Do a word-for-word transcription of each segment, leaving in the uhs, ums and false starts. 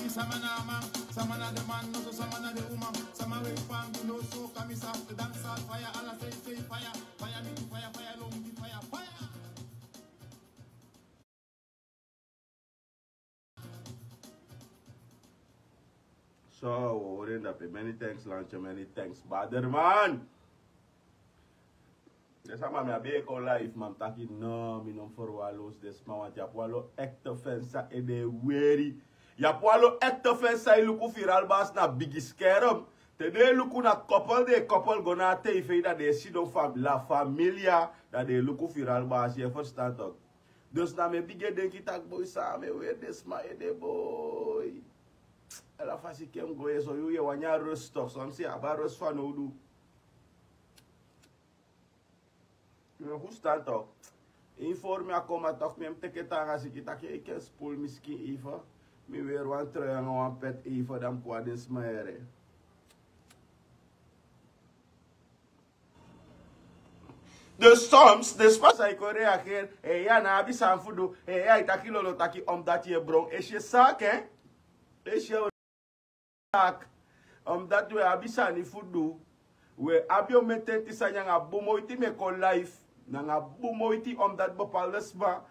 Sama na a man, sama na de man, noso sama na de uma. Sama we pan di noso kamisa. Dansa faya, ala sei sei faya. Faya miti faya, faya lo miti faya, faya. So, we horen dape. Many thanks, Lantje. Many thanks, Baderman. Den sama, mi abi e kon live, ma mi taki no, mi no mus ferwalosi den sma, want yu abi wan lo ekte fan san ede e weri. Yu abi wan lo ekte fan san e luku Viral Basi na bigi skerm. Te den e luku na koppel, den e koppel go na a tv, dan den e sidon fa-, La Familia, dan den e luku Viral Basi, yu e ferstan tok. Dus na mi e bigin e denki taki boi, san mi e weri den sma ede boi. Ala fasi ken mi go, yu e so, yu e wani a rust tok, so mi si a abi a rust fanowdu. Mi no fusutan tok. Informi a koma tok, mi e mus teke taanga siki taki, yu e ken spoel mi skin even. Mi weri wan trui nanga wan pet even, dan mi kon na den sma yere. Dus soms den sma san e kon reageri, e, ya na abi san fu du, e, ya e taki lolo taki omdat yu e bron, e si e saki, e si e taki, omdat we abi sani fu du. We abi o metenti sani nanga bun moiti mi e kon live. Nanga bun moiti omdat bepaalde sma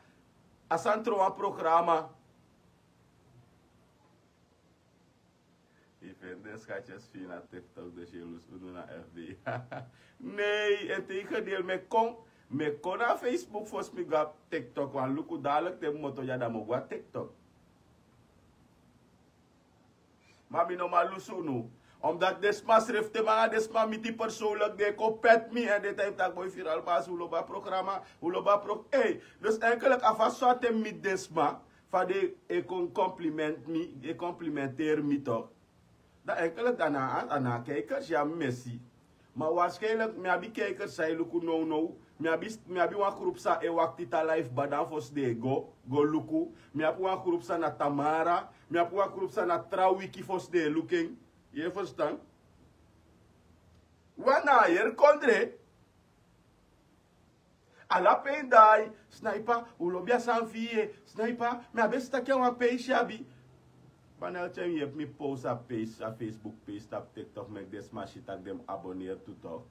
a sani tron wan programa. Yu feni den schatjes fi yu na TikTok, dus yu e lusu unu na F B. Nee, en tegendeel, mi e kon, mi e kon na Facebook fosi mi go na TikTok, wan luku dadelijk te mi moto dya dan mi o go na TikTok. Ma mi no man lusu unu. Omdat den sma srefi te mi nanga den sma miti persoonlijk, den e kon pet mi, en den e taki boi Viral Basi, un lobi a programa, un lobi a pro-, ei, dus eigenlijk a fasi so a te mi miti den sma, fa den e kon compliment mi, e complimenteri mi tok. Dan eigenlijk dan na, a na kijkers ya mi e si. Ma waarschijnlijk mi abi kijkers san e luku nownow. Mi abi, mi abi wan groep san e wakti te a live badan fosi den e go, go luku. Mi abi wan groep san na tamara. Mi abi wan groep san na tra wiki fosi den e luku en. Yu e ferstan? Wan na a yere kondre. Ala pe yu dai, Sniper, un lobi a sani fi yu, Sniper, mi abi e si taki a wan peesi abi. Banel, te yu yepi mi post a peesi, a Facebook peesi tapu TikTok, meki den sma si taki den mus abonneri tu tok.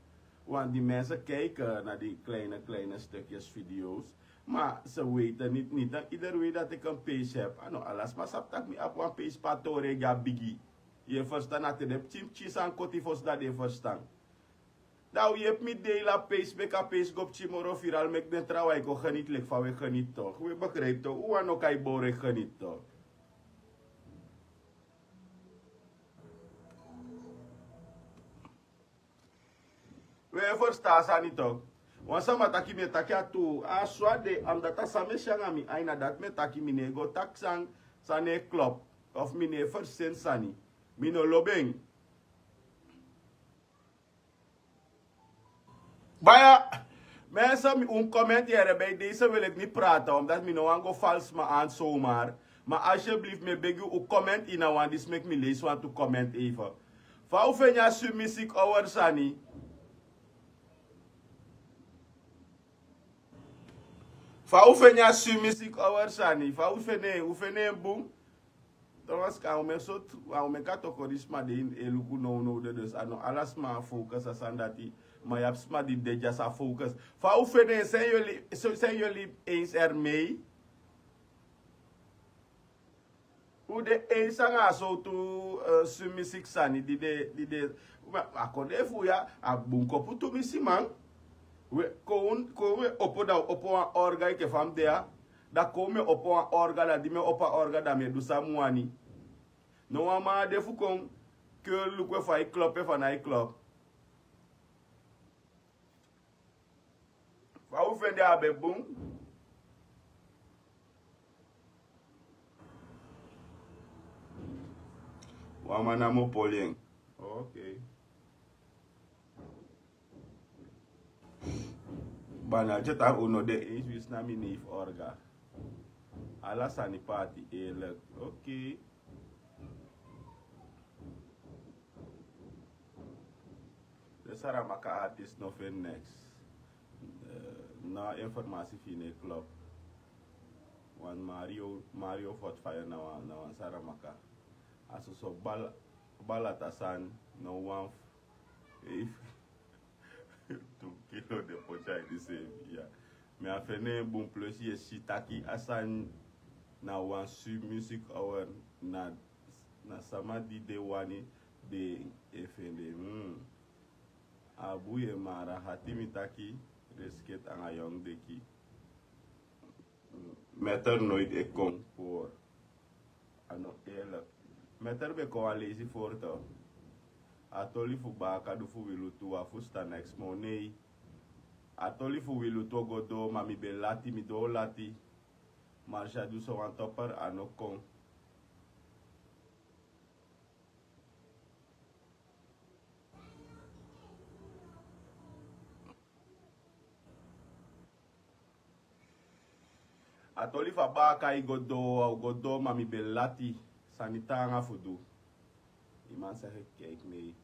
Want die mensen kijken naar die kleine, kleine stukjes video's. Maar ze weten niet, niet dat iedereen weet dat ik een peesi heb. A no ala sma sabi taki mi abi wan peesi, pe a tori e go bigi. Yu e ferstan, na te den pikin pikin sani koti fosi dan den e ferstan. Dan un yepi mi deel a peesi, meki a peesi go pikin moro viral, meki den trawan e kon geniet leki fa un e geniet tok. Un e begrijp tok, un wani no kai boro e geniet tok. Un e ferstan a sani tok. Wan sama taki mi e taki a tuu, a so a de, omdat a san mi e si nanga mi ain, na dati mi e taki, mi no e go taki san, san no e klop, of mi no e ferseni sani. Mi no lobi en. Baya, mensen, mi un comment hier bij deze wil ik niet praten, omdat mi no wani go val sma aan zomaar. Maar alsjeblieft, mi e begi un, un comment ini a wan disi, meki mi leisi wantu comment even. Fa un feni a Sumisic over sani? Fa un feni a Sumisic over sani? Fa un feni, un feni en bun? Trouwens, kan un meki so, kan un meki a tokori sma de ini e luku nownow de, dus a no ala sma focus a sani dati, ma yu abi sma di de dya sa focus. Fa un feni en, zijn jullie, zijn jullie eens ermee? Un de eens anga a sowtu, eh, Sumisic sani di de, di de, ma, a kondee fu un ya, a bun kopu tumisi man. We, kon, kon we opo dan, opo wan orga enke fa mi de ya. Dan kon mi e opo wan orga, dan di mi e opo a orga, dan mi e du san mi wani. No wan man de fu kon kon luku efu a e klop, efu a no e klop. Fa un feni a be bun? Wan man namo poli en. Ok. Banel, te taki un no de eens, winsi na mi neef orga. Ala sani paati eerlijk. Ok. Den Saramaka artist no feni niks. Eh, na informasi fi yu no e klop. Want Mario, Mario fought fire na wan, na wan Saramaka. A soso bal-, balata sani, no wan f-, eif-, tu kilo de poti a ini seefi, ya. Mi a fende en bun plus yu e si taki a sani na wan sui music hour na, na sama di de wani de e fende. Hmm. A bun yu e mara hati mi taki, respect anga yongu deki. Meter nooit e kon voor. A no eerlijk. Meter ben kon wan leisi voor toch. A toli fu baka du fu wi lutu, a fusutan neks moo nei. A toli fu wi lutu o go doo, ma mi ben lati, mi doo lati. Marsha du so wan topper, a no kon. A toli fu a baka e go doo, a o go doo, ma mi ben lati. Sani taanga fu du. I man sege kijk mee.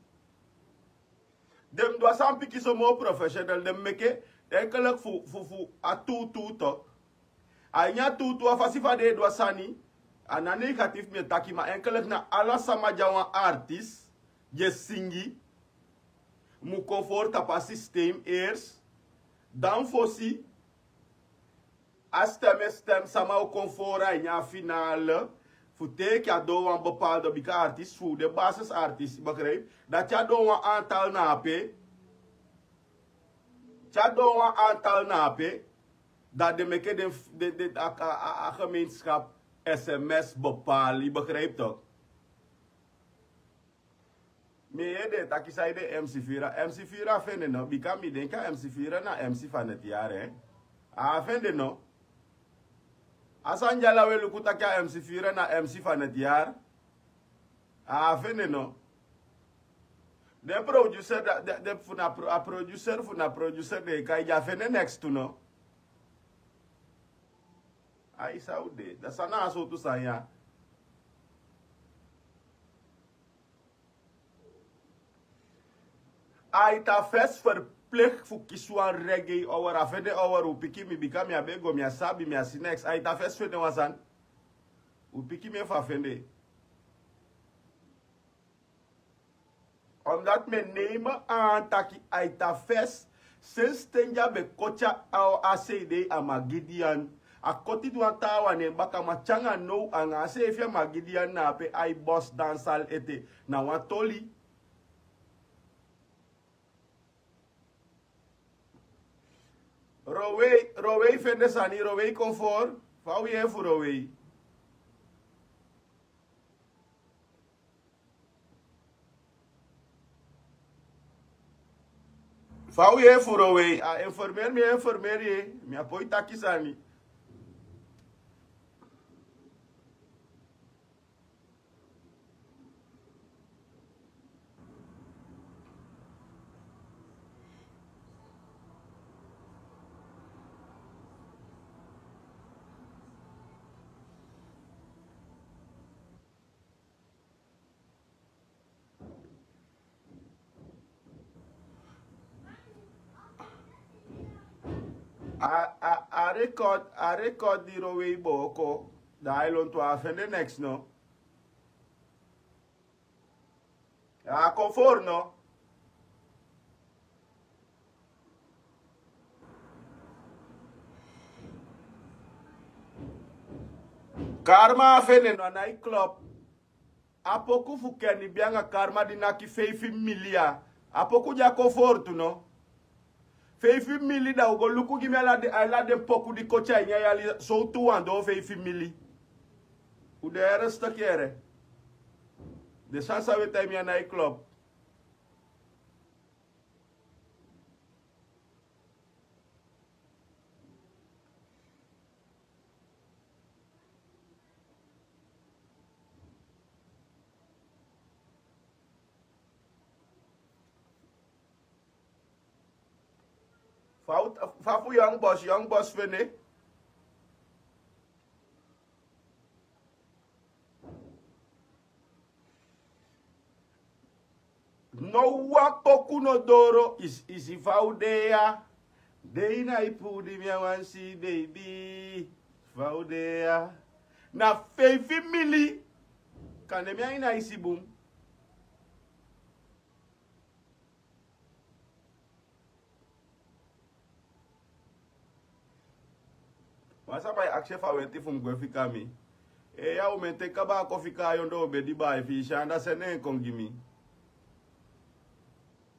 Den mus du a sani pikinso moo professional, den mus meke, enkelek fu, fu, fu a tuutuu toch. A ini a tuutuu a fasi fa den e du a sani, a no negatief mi e taki, ma enkelek na ala sama di a wan artist, di e singi, mu kon voor tapu a systeem eerst, dan fosi a stem e stem sama o kon voor a ini a finale, fu te enke a doo wan bepaalde bika artist fu den basisartist, begrijp, dati a doo wan aantal na ape, te a doo wan aantal na ape, dan den meke den, den, den, a, a, a, a gemeenschap sms bepaal, yu begrijp toch? Mi e yere den e taki saide MC Fira. MC Fira a fende no, bika mi denki a MC Fira na MC van het jaar, hè. A fende no. A sani di ala we luku taki a MC Fira na MC van het jaar. A fende no. Den producer, da, da, den fu na pro-, a producer fu na producer den e kai, di a fende neks tu no. A i sa u de. Da san na a sowtu sani ya. Aita Fest verplicht fu kisi wan reggae hour, a fende hour, u piki mi bika mi á be go, mi á sabi, mi á si neks. Aita Fest fende wan sani. U piki mi efu a fende. Omdat mi e neem aan taki Aita Fest, sensi ten di a be koti a, a CD a Magidian, a koti du wan taawan nen baka, ma te anga now anga a seefi a Magidian na ape ai bos dansal ete, na wan toli. Rowei, Rowei fende sani, Rowei kon voor. Fa u yere fu Rowei? Fa u yere fu Rowei? A informeer mi, informeer yu. Mi á poi taki sani. A, a, a record, a record di Rowei booko, da ai lontu, a fende neks no. A kon voor no. Karma a fende no, a nai klop. A poku fu Kenny B anga Karma di naki feifi mili ya. A poku di a kon voor tu no. Feifi mili, da u go luku gi mi ala den, ala den poku di koti a ini a yali, sowtu wan doo feifi mili. U de ernstig yere. Den sani san we tai mi a nai klop. Fa u, fa fu Young Boss, Young Boss fende? No wan poku no doro, i si, i si fa u de ya. Dei na i puu di mi á wani si, baby. Fa u de ya. Na feifi mili. Kande mi a ini a isi bun. Wan sama e aksi efu a weti fu mi gwe fika mi. Ee, ya u mente kaba a kon fika a yondoo bedi bai fi i si anda seni en kon gi mi.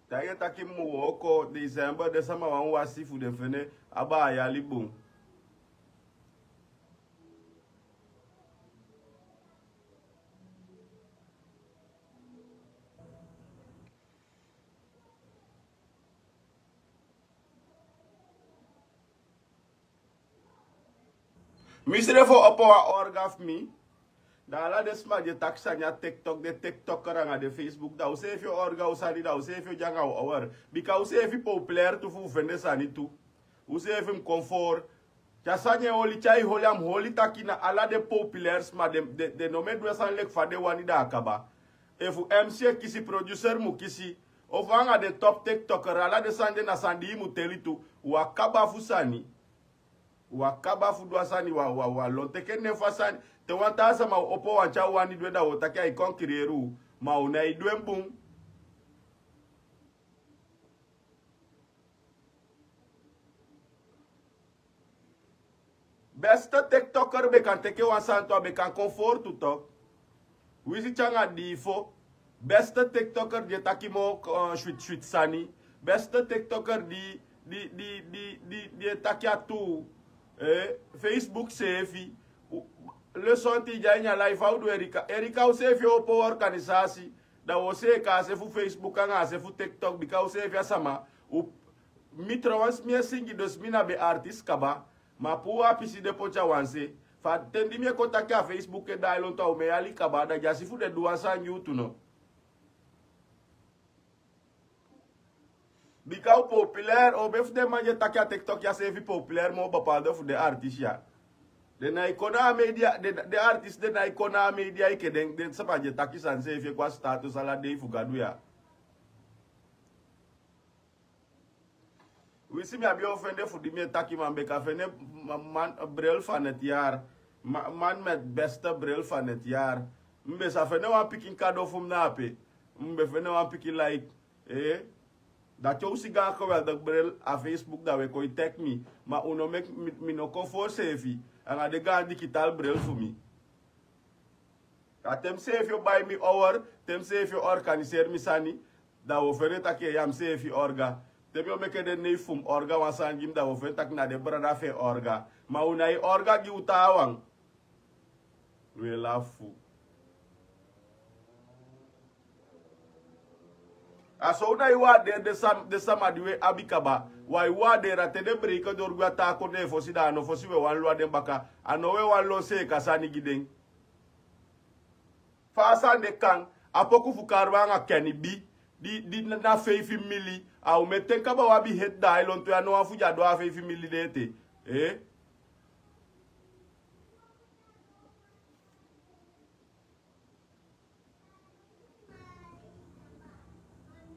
Taigi en taki mi mu wooko, December den sama wani wasi fu den fende a bai a yali bun. Mi srefi o opo wan orga fu mi. Da ala den sma di e taki sani a TikTok, den TikToker anga den Facebook, da useefi o orga u sani, da useefi o de anga u awor. Bika useefi populair tu fu u fende sani tu. Useefi mu kon for. Te a sani e holi, te ai holi, a mu holi taki na ala den populair sma, den, den, den no mu e du a sani leki fa den wani, da a kaba. Efu MC e kisi, producer mu kisi. Ofu anga den top TikToker, ala den sani de na sani di i mu teli tu. U á kaba fu sani. U á kaba fu du a sani, u á, u á, u á lon teke nen fu a sani. Te wan taa sama o opo wan tyai u wani du en, da u o taki ai kon kiriyeri u. Ma u nái du en bun. Beste TikToker be kan teke wan sani tu, a be kan kon for tu tok. Winsi te anga dii fo. Beste TikToker di e taki moo, eh, switi switi sani. Beste TikToker di, di, di, di, di, di e taki a tuu. Eh, Facebook seefi. U, lesson ti i de a ini a live, fa u du Erika. Erika, useefi o opo wan organisasi. Da u o seeka a se fu Facebook anga a se fu TikTok, bika useefi a sama. U, mi trouwens mi e singi, dus mi na be artist kaba. Ma puu a pisi de poti a wan se. Fa ten di mi e kon taki a Facebook e daai lontu, a omen yali kaba, da dyasi fu den du wan sani gi u tu no. Bika u populair, omen fu den man di e taki a TikTok ya seefi populair moo bepaalde fu den artist ya. Den nái kon na a media, den, den artist den nái kon na a media enke den, den sama di e taki sani seefi e kon a status ala dei fu Gadu ya. Winsi mi abi o fende fu di mi e taki, ma mi be kan fende ma-, man, bril van het jaar. Ma-, man met beste bril van het jaar. Mi be sa fende wan pikin kado fu mi na ape. Mi be fende wan pikin like, eh? Da te u si gaan geweldig bril a Facebook, da u e kon e tag mi. Ma u no meki mi, mi no kon for seefi. Anga den gaan digital bril fu mi. Da te mi seefi o bai mi awor, te mi seefi o organiseri mi sani, da u o fende taki ya mi seefi orga. Te mi o meke den neef fu mi orga wan sani gi mi, da u o fende taki na den brada fu en orga. Ma u nái orga gi u taawan. U e lafu. A so u nái waardeer den sam-, den sama di u e abi kaba. U ái waardeer a te den breiki doro gwe a taa kondee fosi, da a no fosi u e wani lon a den baka. A no u e wani lon seeka sani gi den. Fa a sani de kan, a poku fu Karma anga Kenny B, di, di na, na feifi mili, a omen ten kaba u abi heti daai lontu ya, no wan fu den a doo a feifi mili de ete. Eh?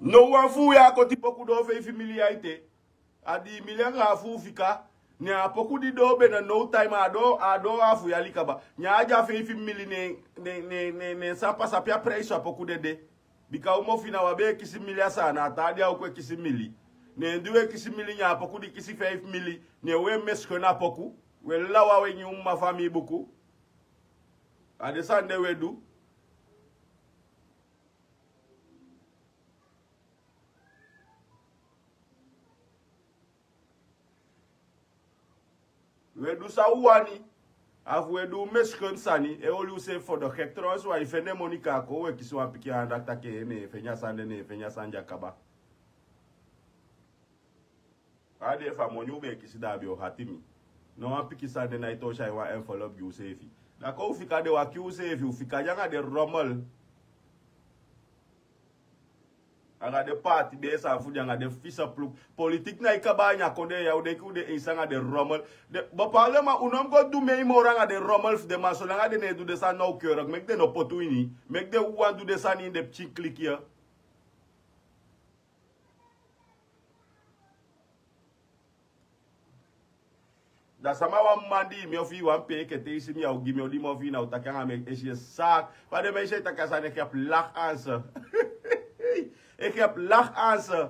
No wan fu u ya koti poku doo feifi mili ya ete. A dii mili anga afu u fika. Ne a poku di doo be na now time a doo, a doo afu yali kaba. Ne a de a feifi mili, ne, ne, ne, ne, ne san pasa pe a prijsi a poku dede. Bika u mofu na wan be e kisi mili a Saanan, a taa di a uku e kisi mili. Ne di u e kisi mili, ne a poku di kisi feifi mili. Ne u e meskon a poku. U e lawa, u e nyan u mma famii buku. A den sani de u e du. U e du san u wani. Afu u e du meskon sani, e oli useefi fu de gek. Trouwens, u ái fende moni, kaa kon u e kisi wan pikin anda taki ne en fende a sani de, ne en fende a sani de a kaba. A de fu a moni u be e kisi, da a be o hati mi. No wan pikin sani de nái tosi a ini wan enveloppe gi useefi. Da kon u fika de waki useefi, u fika de anga den rommel. Anga den paati bee sani fu den, anga den fisa pluk. Politiki nái kaba a ini a kondee ya, u denki u de eens anga den rommel. Den bepaalde man, u no mu go du mee moro anga den rommel fu den man, solanga den no e du den sani nauwkeurig. Meki den no poti u ini. Meki den wawan du den sani ini den pikin kliki ya. Da sama wan man di mi o fi wan peke te isi mi a o gi mi o di mi o fi na o taki anga mi e si e sak. Fa den men si e taki a sani e kepi lak anse. E kepi lak anse.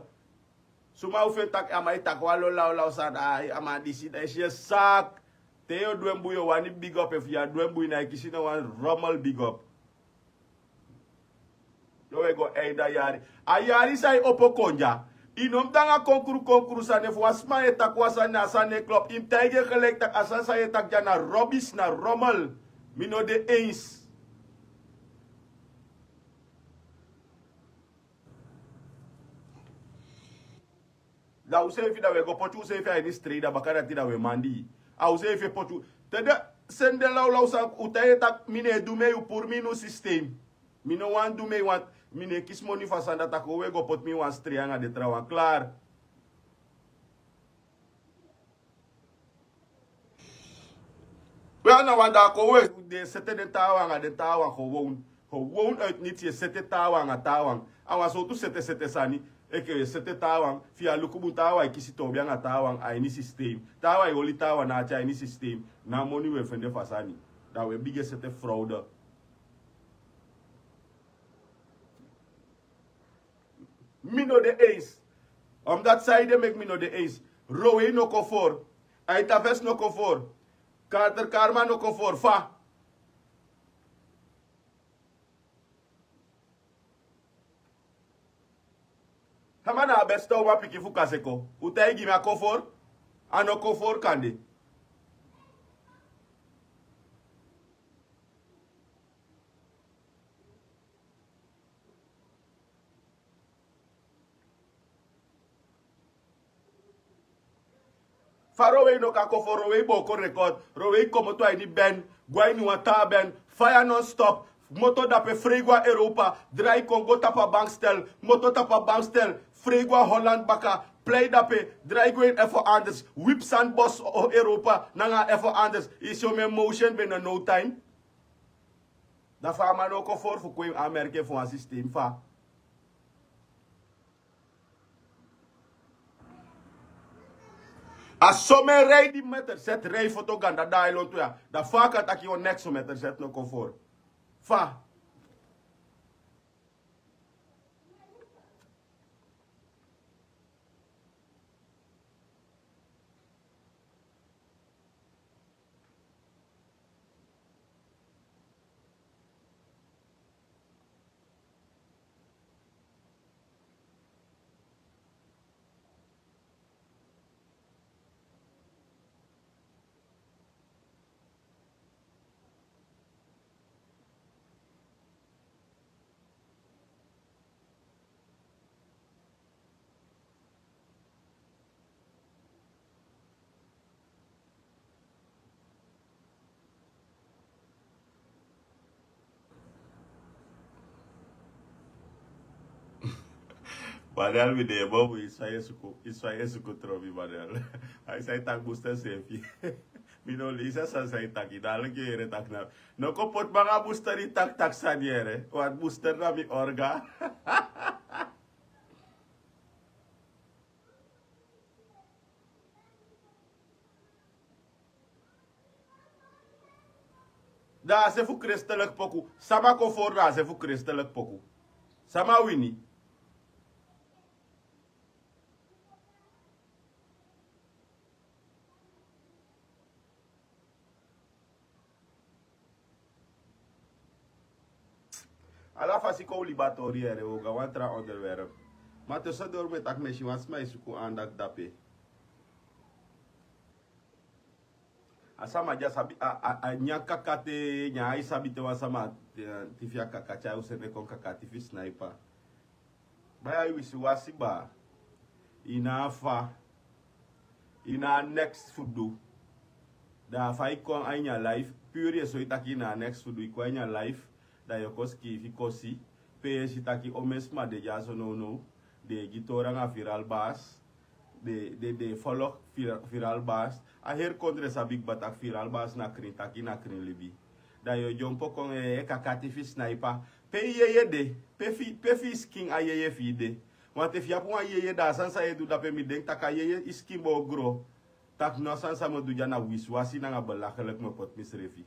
Suma o fen taki a man e taki wan lo law law sani a man disi da e si e sak. Te yu o du en bui yu o wani big up efu yu a du en bui na e kisi no wan rommel big up. Yo we go einde a yari. A yari san yu opo kon dya. Yu no mus de anga konkru konkru sani efu wan sma e taki wan sani na a sani e klop yu mus taigi en geleki taki a sani san yu e taki dya na robis na romel. Mi no de eins. Da useefi da we go poti useefi a ini strei da baka dati da we mandi. A useefi e poti u te de sende lawlaw san u tai e taki mi no e du mei u puru mi ini un sistem. Mi no wani du mei want mi no e kisi moni fu a sani dati a kon we go poti mi wan strei anga den trawan klar. We a na wan dako we den sete den taawan anga den taawan gewon. Gewon uit niti e sete taawan anga taawan. A wan sowtu sete sete sani. Eke we sete taawan fi a luku bun taawan e kisi toobi anga taawan a ini sistem. Taawan e oli taawan na ati a ini sistem. Na moni we fende fu a sani. Da we bigi e sete frowde. Mi no de eins. Omdati saide meki mi no de eins. Rowei no kon for. Aitafes no kon for. Kater karma no kon for fa. Hama na a beste uman pikin fu kaseko. Un taigi mi a kon for. A no kon for kande. Fa rowei no kan kon fo rowei booko rekord. Rowei komoto a ini ben go a ini wan taa ben. Faya non stop. Moto dape frei go a europa. Drai kon go tapu a bankstel. Moto tapu a bankstel. Frei go a holland baka. Plei dape. Drai go ini efo anders. Wipsan bos o europa nanga efo anders. Isi o men motion ben na no time. Da fa a man no kon for fu kon en amerke fu wan sistem fa. A so men rei di meter set rei foto ganda daai lontu ya. Da fa a kan taki wan neks meter set no kon for. Fa. Madel mi de bobu iswa yesuku iswa yesuku trobi madel. Ai sai tak busta sefi. Mi no lisa san sai taki dalik yere tak na. No ko pot banga busta di tak tak sani yere wat busta na mi orga. Da a se fu krestelik poku sama kon fori da a se fu krestelik poku. Sama wini. Ala fasi kon un libi a tori yere un o go a wan tra onderwerp. Ma te so dori mi e taki mi e si wan sma e suku andak dape. A sama di a sabi a nyan kaka te nyan ai sabi te wan sama tifi a kaka tyai un sende kon kaka tifi snaipa. Bai ai wisiwasi baa. I na a fa i na a neks fu du. Da a fa i kon a ini a laif puru yu e soi taki i na a neks fu du i kon a ini a laif. Da yu o kon sikiifi kosi pe yu e si taki omen sma de dyaso nownow. Den e gi tori anga firalbaas. Den e folok firalbaas. A heri kondre sabi kba taki firalbaas na krin taki na krin libi. Da yu o dyompo kon e kakati fi snaipa. Pe i yeye de? Pe fi i skin a yeye fi i de? Wanti efu yu abi wan yeye da a sani san yu e du dape mi denki tak' a yeye i skin bo o gro. Taki no, a sani san mi o du dya na wisiwasi nanga belagelik mi o poti misrefi.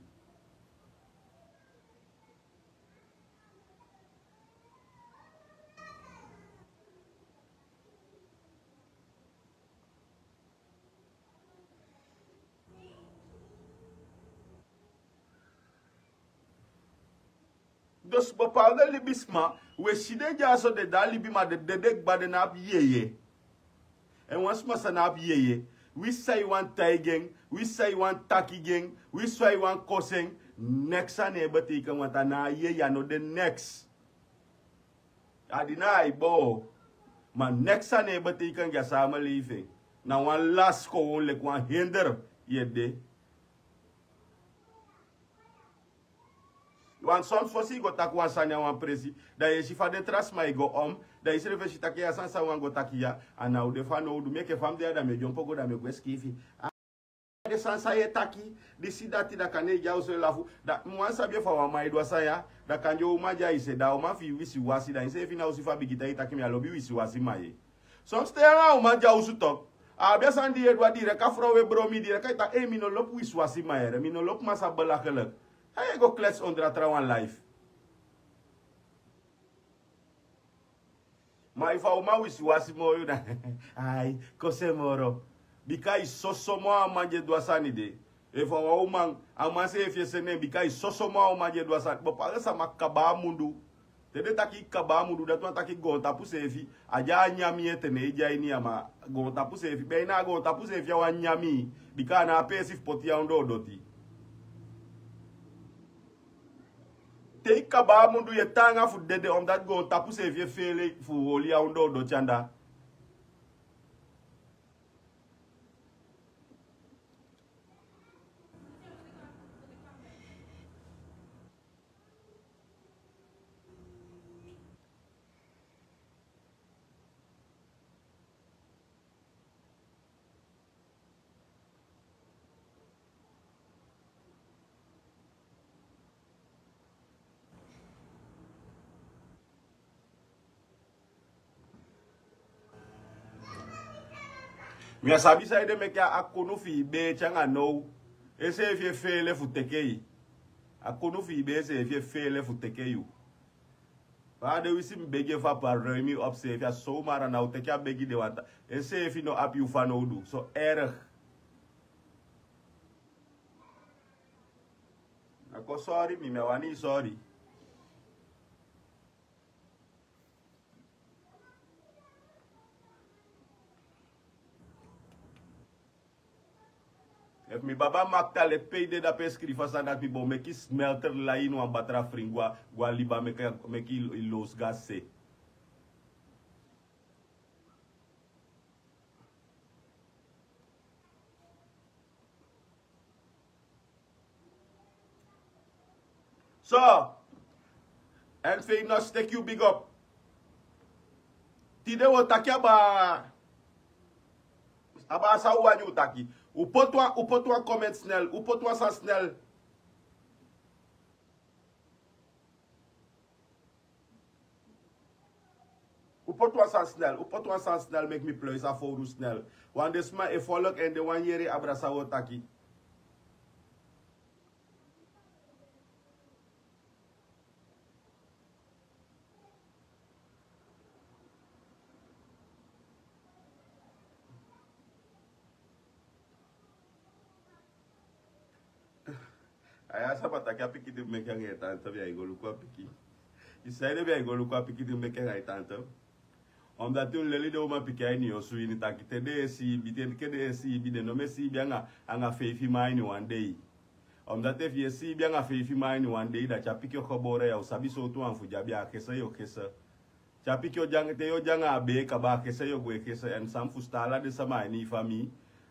Dus bepaalde libisma, we si den dyaso, den de a libi ma den dede kba, den no abi yeye. Èn wan sma san no abi yeye, winsi san yu wani taigi en, winsi san yu wani taki gi en, winsi san yu wani kosi en, neks a no e beteiken, want a no a yeye, a no de neks. A dini a e boo, ma neks a no e beteiken gi a sameleving. Na wan lasi kon, leki wan hinder yu e de. Want soms fosi yu go taki wan sani a wan presi, da yu e si fa den tra sma e go om, da yu srefi e si taki a sani san wan go taki ya, a no o de fanowdu. Meke fa mi de ya, da mi e dyompo go, da mi e go e skiifi. A den sani san yu e taki, disi dati, da kande yu de a osu e lafu. Da mi wani sabi efu a wan man e du a sani ya, da kande a uman de a yu se, da a uman fi yu wisiwasi, da yu seefi na osu fu a bigin taigi taki mi á lobi wisiwasi man. Soms te yu anga a uman de a osu tok, a abi a sani di yu e du, a direk a frow e bron mi, direk a e taki: ei, mi no lobi wisiwasi man yere, mi no lobi man san belagelik. Fa yu e go klets ondro a trawan life? Ma efu a uman wisiwasi moo yu, da ai, kosi en moro. Bika yu soso moo a man di e du a sani de. Efu a wan uman, a man seefi e seni en, bika yu soso moo a uman di e du a sani. Bepaalde sama kaba a mundu. Te den taki kaba a mundu, dati wani taki goontapu seefi á de a nyan mi ete, ne i de a ini ya, ma goontapu seefi, ben na goontapu seefi a wani nyan mi, bika a no abi peesi fu poti yu a ondoo doti. Te i kaba a mundu, yu e taanga fu dede, omdat goontapu seefi e feele fu oli yu a ondoo doti anda. Mi á sabi saide meke a kunu fi i bee te anga now enseefi e feele fu teke i. A kunu fi i bee enseefi e feele fu teke yu. Fa a de, winsi mi begi en fu a pardon, mi opo seefi a sow, ma a na o teke a begi de, want enseefi no abi yu fanowdu so erg. A kon sori mi, mi á wani sori. Efu mi baba makta leti pe i de, dape skrifa san dati, mi bo meki smelter lai ini wan batra fringu a liba, meki i lowsu gasi se. So, en fei no steki u big up. Tide wo taki aba aba san u wani u taki. U poti wan comment snel, u poti wan san snel. U poti wan san snel, u poti wan san snel, meki mi pluis a fowru snel. Wan de sma e folok en de wan yere abra san wo taki. A ya saba taki a pikin di mi meke anga en tante, mi ai go luku a pikin. I saide mi ai go luku a pikin di mi meke anga en tante. Omdat un leli den uman pikin a ini yu osu ini taki te den e siibi, te den e siibi, den no mu e siibi anga feifi man a ini wan dei. Omdat efu yu e siibi anga feifi man a ini wan dei, da te a pikin o gebore ya, u sabi sowtu wan fu de abi a gese yu o gese. Te a pikin o de anga, te yu o de anga a bee kaba, a gese yu o go e gese. Èn san mi fusutan, ala den sama a ini i famii,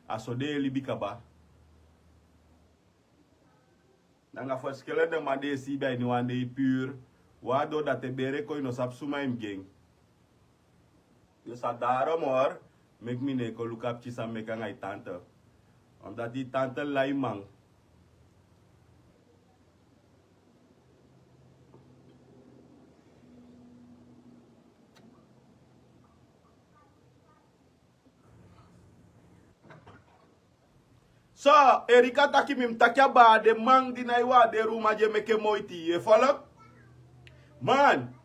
a so den e libi kaba. Nanga ferskillende man di e siibi a ini wan dei puru. Waardoor dati e bere kon, i no sabi suma i mu gi en. Dus a daarom hoor, meki mi no e kon luku a pikin san mi meke anga i tante. Omdat i tante lai man. So, Erika taki mi mus taki a baa den man di na e waardeer uman di e meke moiti, yu e folok? Man,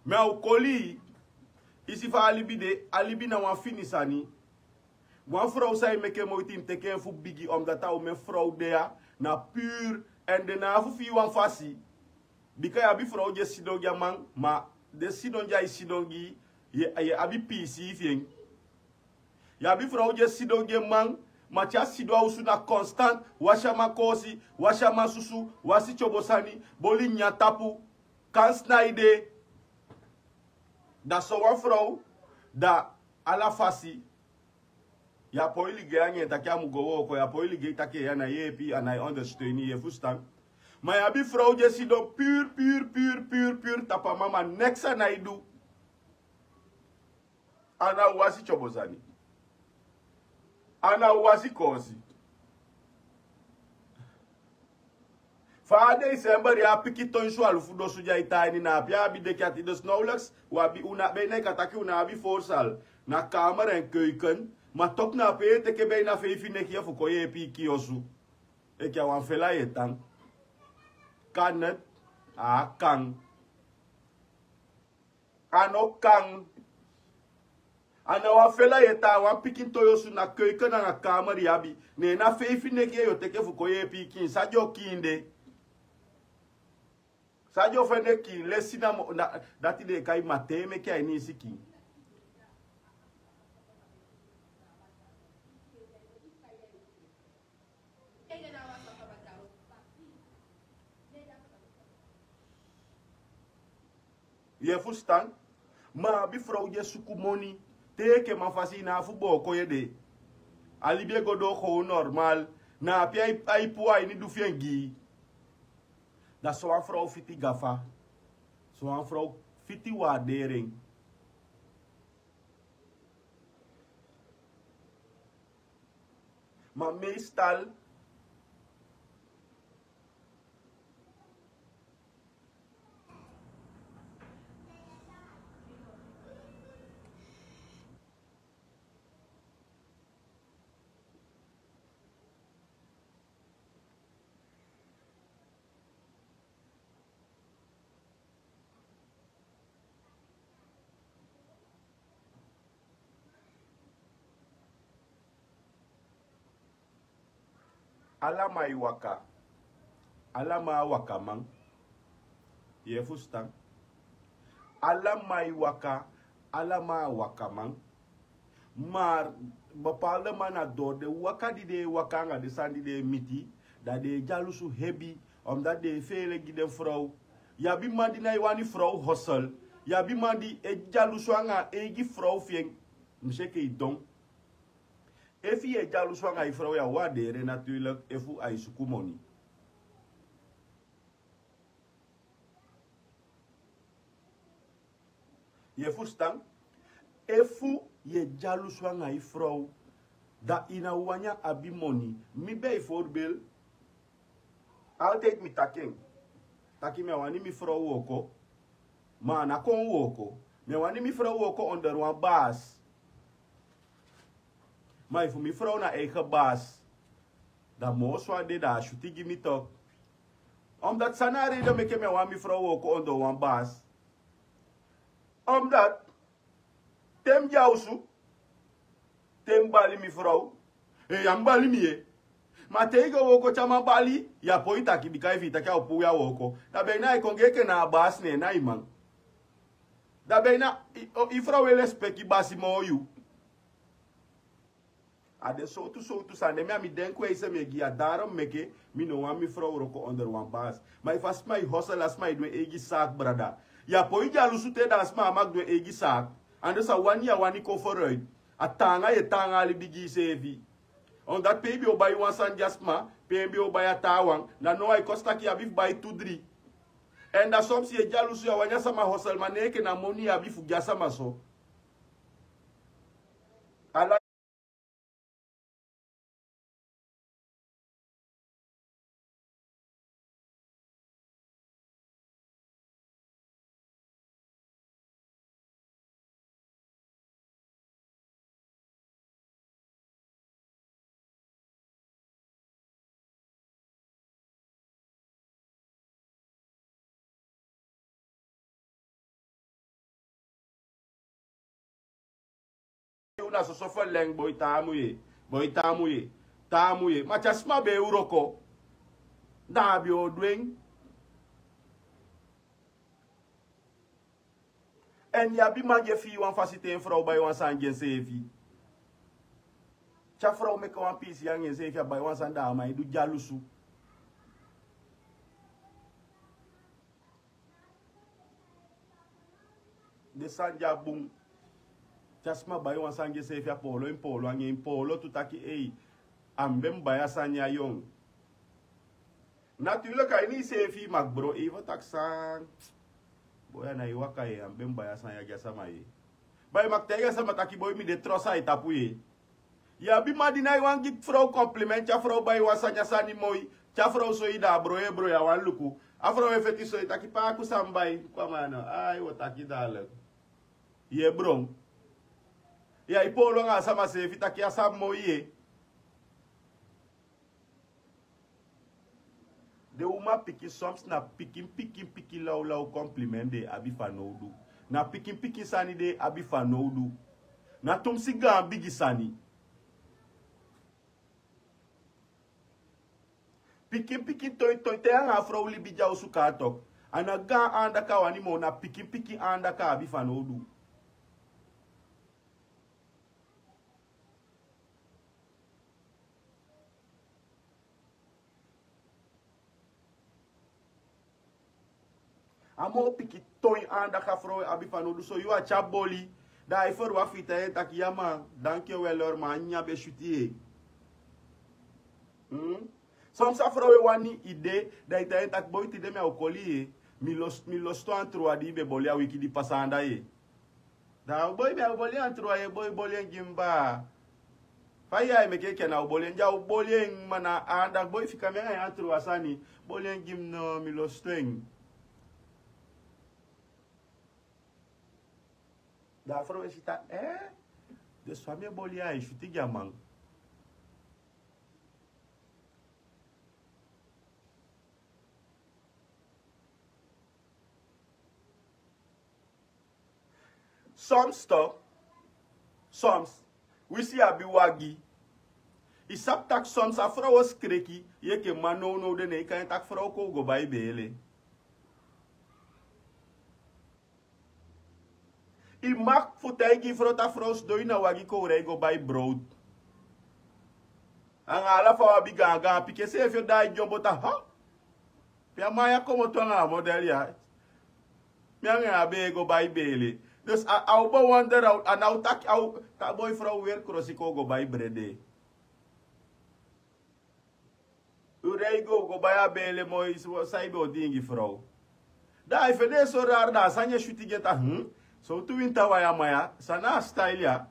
mi a o koli yu. I si fa a libi de, a libi na wan fini sani. Wan frow san e meke moiti, i mus teke en fu bigi, omdat a omen frow de ya, na pur, èn den na abi fu fii wan fasi. Bika yu abi frow di e sidon gi a man, ma den sidon di ai sidon gi yu, yu e, yu e abi piisii fi en. Yu abi frow di e sidon gi en man, ma te a sidon a osu na constant, wasi a man koosi, wasi a man susu, wasi tyobo sani, boli nyan tapu, kan snai de. Da sowan frow, da ala fasi, yu á poi ligei anga en taki a mu go wooko, yu á poi ligei taki en ya na yeepi, a nái ondersteun yu, yu e fusutan. Ma yu abi frow di e sidon pur, pur, pur, pur, pur, tapu a man, ma neks a nái du. A ná wasi tyobo sani. A ná wasi koosi. Fa a december ya, a pikin tonsu alufu dosu di ai tan a ini, na ape a abi deki ati, dus nauwelijks u abi, u na, bijna i kan taki u na abi voorzaal, na kamer en keuken, ma toch na ape yu e teke bijna feifi negi fu kon yeepi i kiin osu. Enke a wan fela yu e tan. Kan het? A á kan. A no kan. A na wan fela yu e tan, a wan pikin toi osu, na keuken anga kamer yu abi. Ne na feifi negi yu o teke fu kon yeepi i kiin. San yu o kiin de? San yu o fende kiin? Lesi namo, na, dati den e kai maté meke a ini i sikin. Yu e fusutan? Ma a abi frow di e suku moni. Te yu enke man fasi, i ná abi fu booko yu ede. A libi e go doo gewoon normaal. Na ape ai, ai puu a ini du fi en gi yu. Da sowan frow fiti gafa. Sowan frow fiti waardering. Ma meestal Ala man e waka. Ala man a wakaman. Yu e fusutan? Ala man e waka, ala man a wakaman. Maar bepaalde man na door den waka di den e waka anga den sani di den e miti, da den e dyalusu hebi, omdat den e feele gi den frow. Yu abi man di nái wani frow hosel. Yu abi man di e dyalusu anga eigi frow fi en. Mi si enke i don. Efu yu e dyalusu anga i frow, yu á waardeer en natuurlijk, efu ai suku moni. Yu e fusutan? Efu yu e dyalusu anga i frow, da i ná wani a abi moni. Mi bijvoorbeeld, altijd mi taki en. Taki mi á wani mi frow wooko, ma a ná kon wooko. Mi á wani mi frow wooko onder wan baas. Ma efu mi frow na eigen baas, da moo so a de, da a syuti gi mi toch. Omdat san na a reden meke mi á wani mi frow wooko onder wan baas. Omdat te mi de a osu, te mi bali mi frow, e, ya mu bali mi, e. Ma te i go wooko te a man bali, yu á poi taki, bika efu i taki a o puu yu a wooko, da bijna ai kon gi enke na a baas, ne en na i man. Da bijna i, o, i frow e lespeki basi moo yu. A den sowtu sowtu sani de, mi a mi denkwijze mi e gi. A daarom meke mi no wani mi frow wooko onder wan baas. Ma efu a sma e hosel, a sma e du en eigi zaak, brada, yu á poi dyalusu te, da a sma á mag du en eigi zaak. Anders a wani yu á wani kon vooruit. A taanga yu e taanga a libi gi iseefi. Omdat pe i be o bai wan sani gi a sma, pe en be o bai a taawan, da now ai kosi taki yu abi fu bai tu, dri. Èn da soms yu e dyalusu, yu á wani a sama hosel, ma ne enke na moni yu abi fu gi a sama so. Ala a soso feleng, boi, tamu ye. Boi, tamu ye. Tamu ye. Ma te a sma be e wroko, da a be o du en. Èn yu abi man di e fii wan fasi te en frow bai wan sani gi enseefi. Te a frow meke wan piisii anga enseefi, a bai wan sani, da a man e du dyalusu. Den sani di a bun. Te a sma bai wan sani gi enseefi, a poolo en poolo anga en poolo tu taki: ei, a mi be mu bai a sani ya, yon. Natuurlik a ini iseefi i maki bron even taki san. Boi, a na i waka ye, a mi be mu bai a sani ya gi a sama ye. Boi, i maki taigi a sama taki: boi, mi de trosa a i tapu ye. Yu abi man di na i wani gi frow compliment, a frow bai wan sani, a sani moi. Te a frow soi, da a bron e bron, ya wani luku. A frow e feti soi taki: paaku san mi bai, kwamano. Ai, wo taki daalek. Ye bron. Ya i poolo anga a sama seefi taki a sani moi ye. Den uman pikin, soms na pikin pikin pikin lawlaw compliment den e abi fanowdu. Na pikin pikin sani den e abi fanowdu. Na tumsi gaan bigi sani. Pikin pikin toin toin te yu anga a frow libi de a osu, kaa tok. A na gaan andaka a wani moo, na pikin pikin andaka a abi fanowdu. A moo pikin toin andaka frow e abi fanowdu. So yu a tyari boli, da ai ferwakti fu i taigi en taki: ya man, danki yu wel, ma a nyanyan be switi ye. Soms a frow e wani ede, da i taigi en taki: boi, tide mi á o koli ye. Mi lostu, mi lostu a antroa di i be boli a wiki di pasa anda ye. Da: boi, mi á o boli antroa ye, boi, boli en gi mi baa. Fa yu e meke enke na o boli en? Di a o boli en, ma na anda, boi, fika mi anga yu antroa sani. Boli en gi mi, no, mi lostu en. Da a frow e si taki: eh? Dus fa mi e boli ya, ai switi gi a man. Soms toch, soms, winsi yu abi wagi, i sabi taki soms a frow o skreki yu enke man. Nownow de ne i kan taki frow kon, u go bai beele. I maki fu taigi i frow taki frow sidon ini a wagi, kon u rei go bai browd. Anga ala fa u abi gaangaan pikin, seefi o daai dyombo taki: ha? Pe a man ya komoto anga a model ya? Mi anga en á be e go bai beele. Dus a, a o bewonder, a o, a ná o taki, a o taki: boi, frow, weri krosi, kon u go bai brede. U rei go, go bai a beele moi, san i be o dingi, frow? Da ai fende en so rari, da a sani e switi gi en taki: hm? Sowtu winta wan ya, man ya? San na a style ya?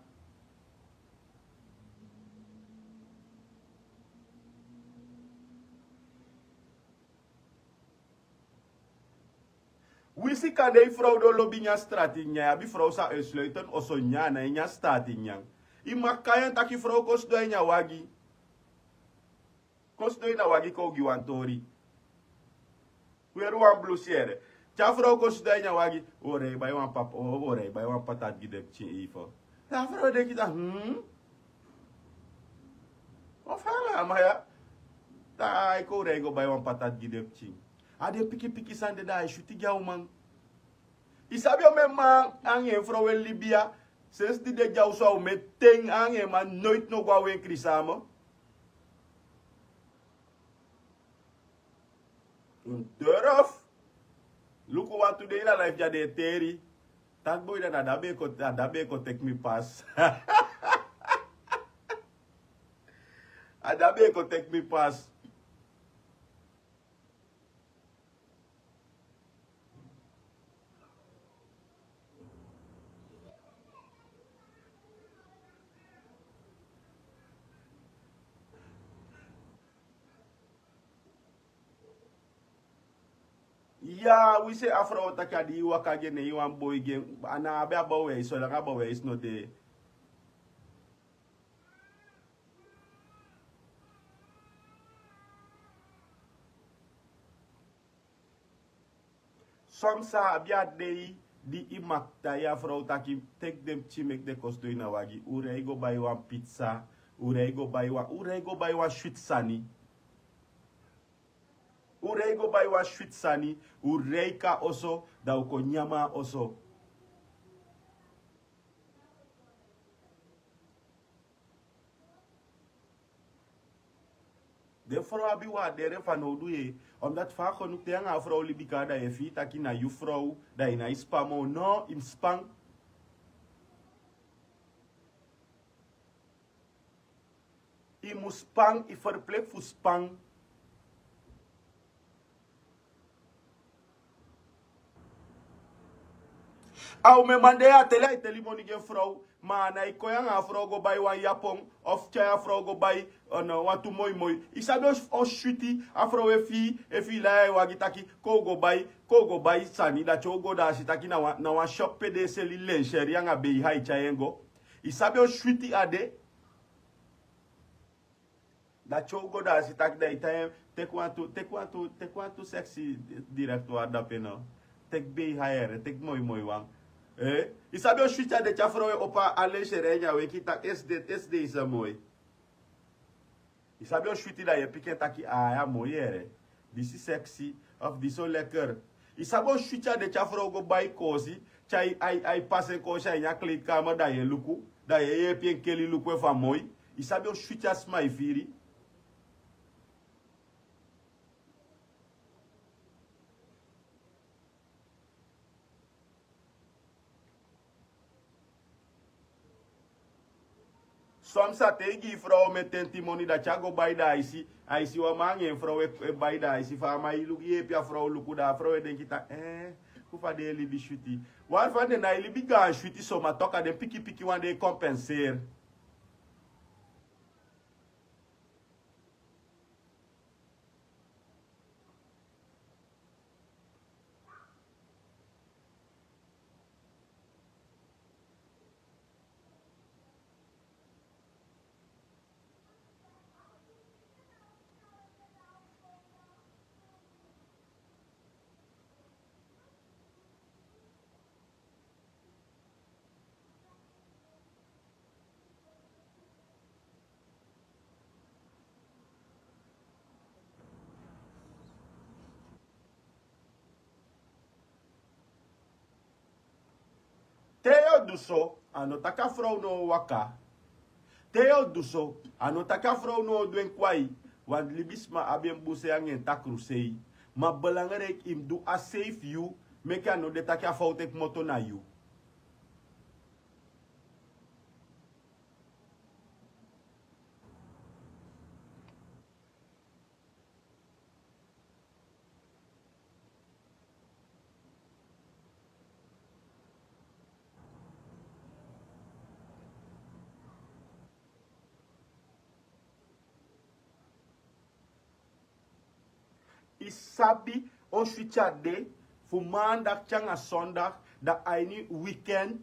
Winsi kande i frow don lobi nyan strati nyan, i abi frow san e sluiten oso nyan, a nái nyan strati nyan. I maki kai en taki: frow, kon sidon a ini a wagi. Kon sidon ini a wagi, kon u gi wan tori. Weri wan blusi yere. Te a frow kon sidon a ini a wagi, u o rei bai wan pap-, u o rei bai wan patat gi den pikin, ifo. Da a frow e denki taki: hm? Wan fa anga a man ya? Da ai kon u rei go bai wan patat gi den pikin. A den pikin pikin sani de, da ai switi gi a uman. I sabi omen man anga en frow e libi ya, sensi di den de a osu a omen ten, anga en man noiti no go a wenkri sama. Un durf. Luku, wantu dei na life di a de e teri. Taki: boi, da na da be kon, na da be kon teki mi pas. A da be kon teki mi pas. Ya, winsi a frow taki a di i waka gi en, ne i wani boi gi en, a ná abi a bewijs, solanga bewijs no de. Soms a abi a dei, di i maktai a frow taki teki den pikin meki den kon sidon ini a wagi, un rei go bai wan pizza, un rei go bai wan un rei go bai wan switi sani. Un rei go bai wan switi sani, un rei kon a oso, da un kon nyan a oso. Den frow abi wan dere fanowdu ye. Omdat fa a konu te yu anga a frow libi kaba da yu e fii taki na yu frow, da yu nái span moo. No, yu mus span. Yu mus span, yu ferplek fu span. A umeman de ya, a teli a e teli moni gi en frow. Ma a nái kon ya anga a frow go bai wan yapon, of tyai a frow go bai, eh, wantu moimoi. Yu sabi on switi a frow e fii, efu yu lai a yu wagi taki kon un go bai, kon un go bai sani, da te un go da a si taki na wan, na wan shop pe den e seli lensheri anga beiha, yu tyai en go. Yu sabi on switi a de. Da te un go da a si taki da yu tai en. Teki wantu, teki wantu, teki wantu seksi direktwari dape no. Teki beiha yere, teki moimoi wan. Eh? Yu sabi on switi a de te a frow e opo a lensheri a ini a weki taki esde, esde yu sa moi. Yu sabi on switi da yu e piki en taki a ya moi yere. Disi seksi, of disi o lekker. Yu sabi on switi a de te a frow go bai koosi, te ai, ai, ai pasi en koosi a ini a kleedkamer da yu e luku, da yu e yeepi en keli luku efu a moi. Yu sabi on switi a sma e firi. Soms a te i gi i frow omen tenti moni, da te a go bai da a e si, a e si wan man anga en frow e, e bai da a e si fa a man e luku, yeepi a frow luku, da a frow e denki taki, eh, fu fa den e libi switi. Wan fa den nái libi gaan switi so, ma toku a den pikin pikin wan den e kompenseri. Te yu o du so, a no taki a frow no o waka. Te yu o du so, a no taki a frow no o du en kwai. Want libisma abi en bun sei anga en takru sei. Ma belangrijk yu mus du a sei fu yu, meke a no de taki a fowtu e kmoto na yu. I sabi on switi a de fu maandag te anga sondag, da a ini weekend,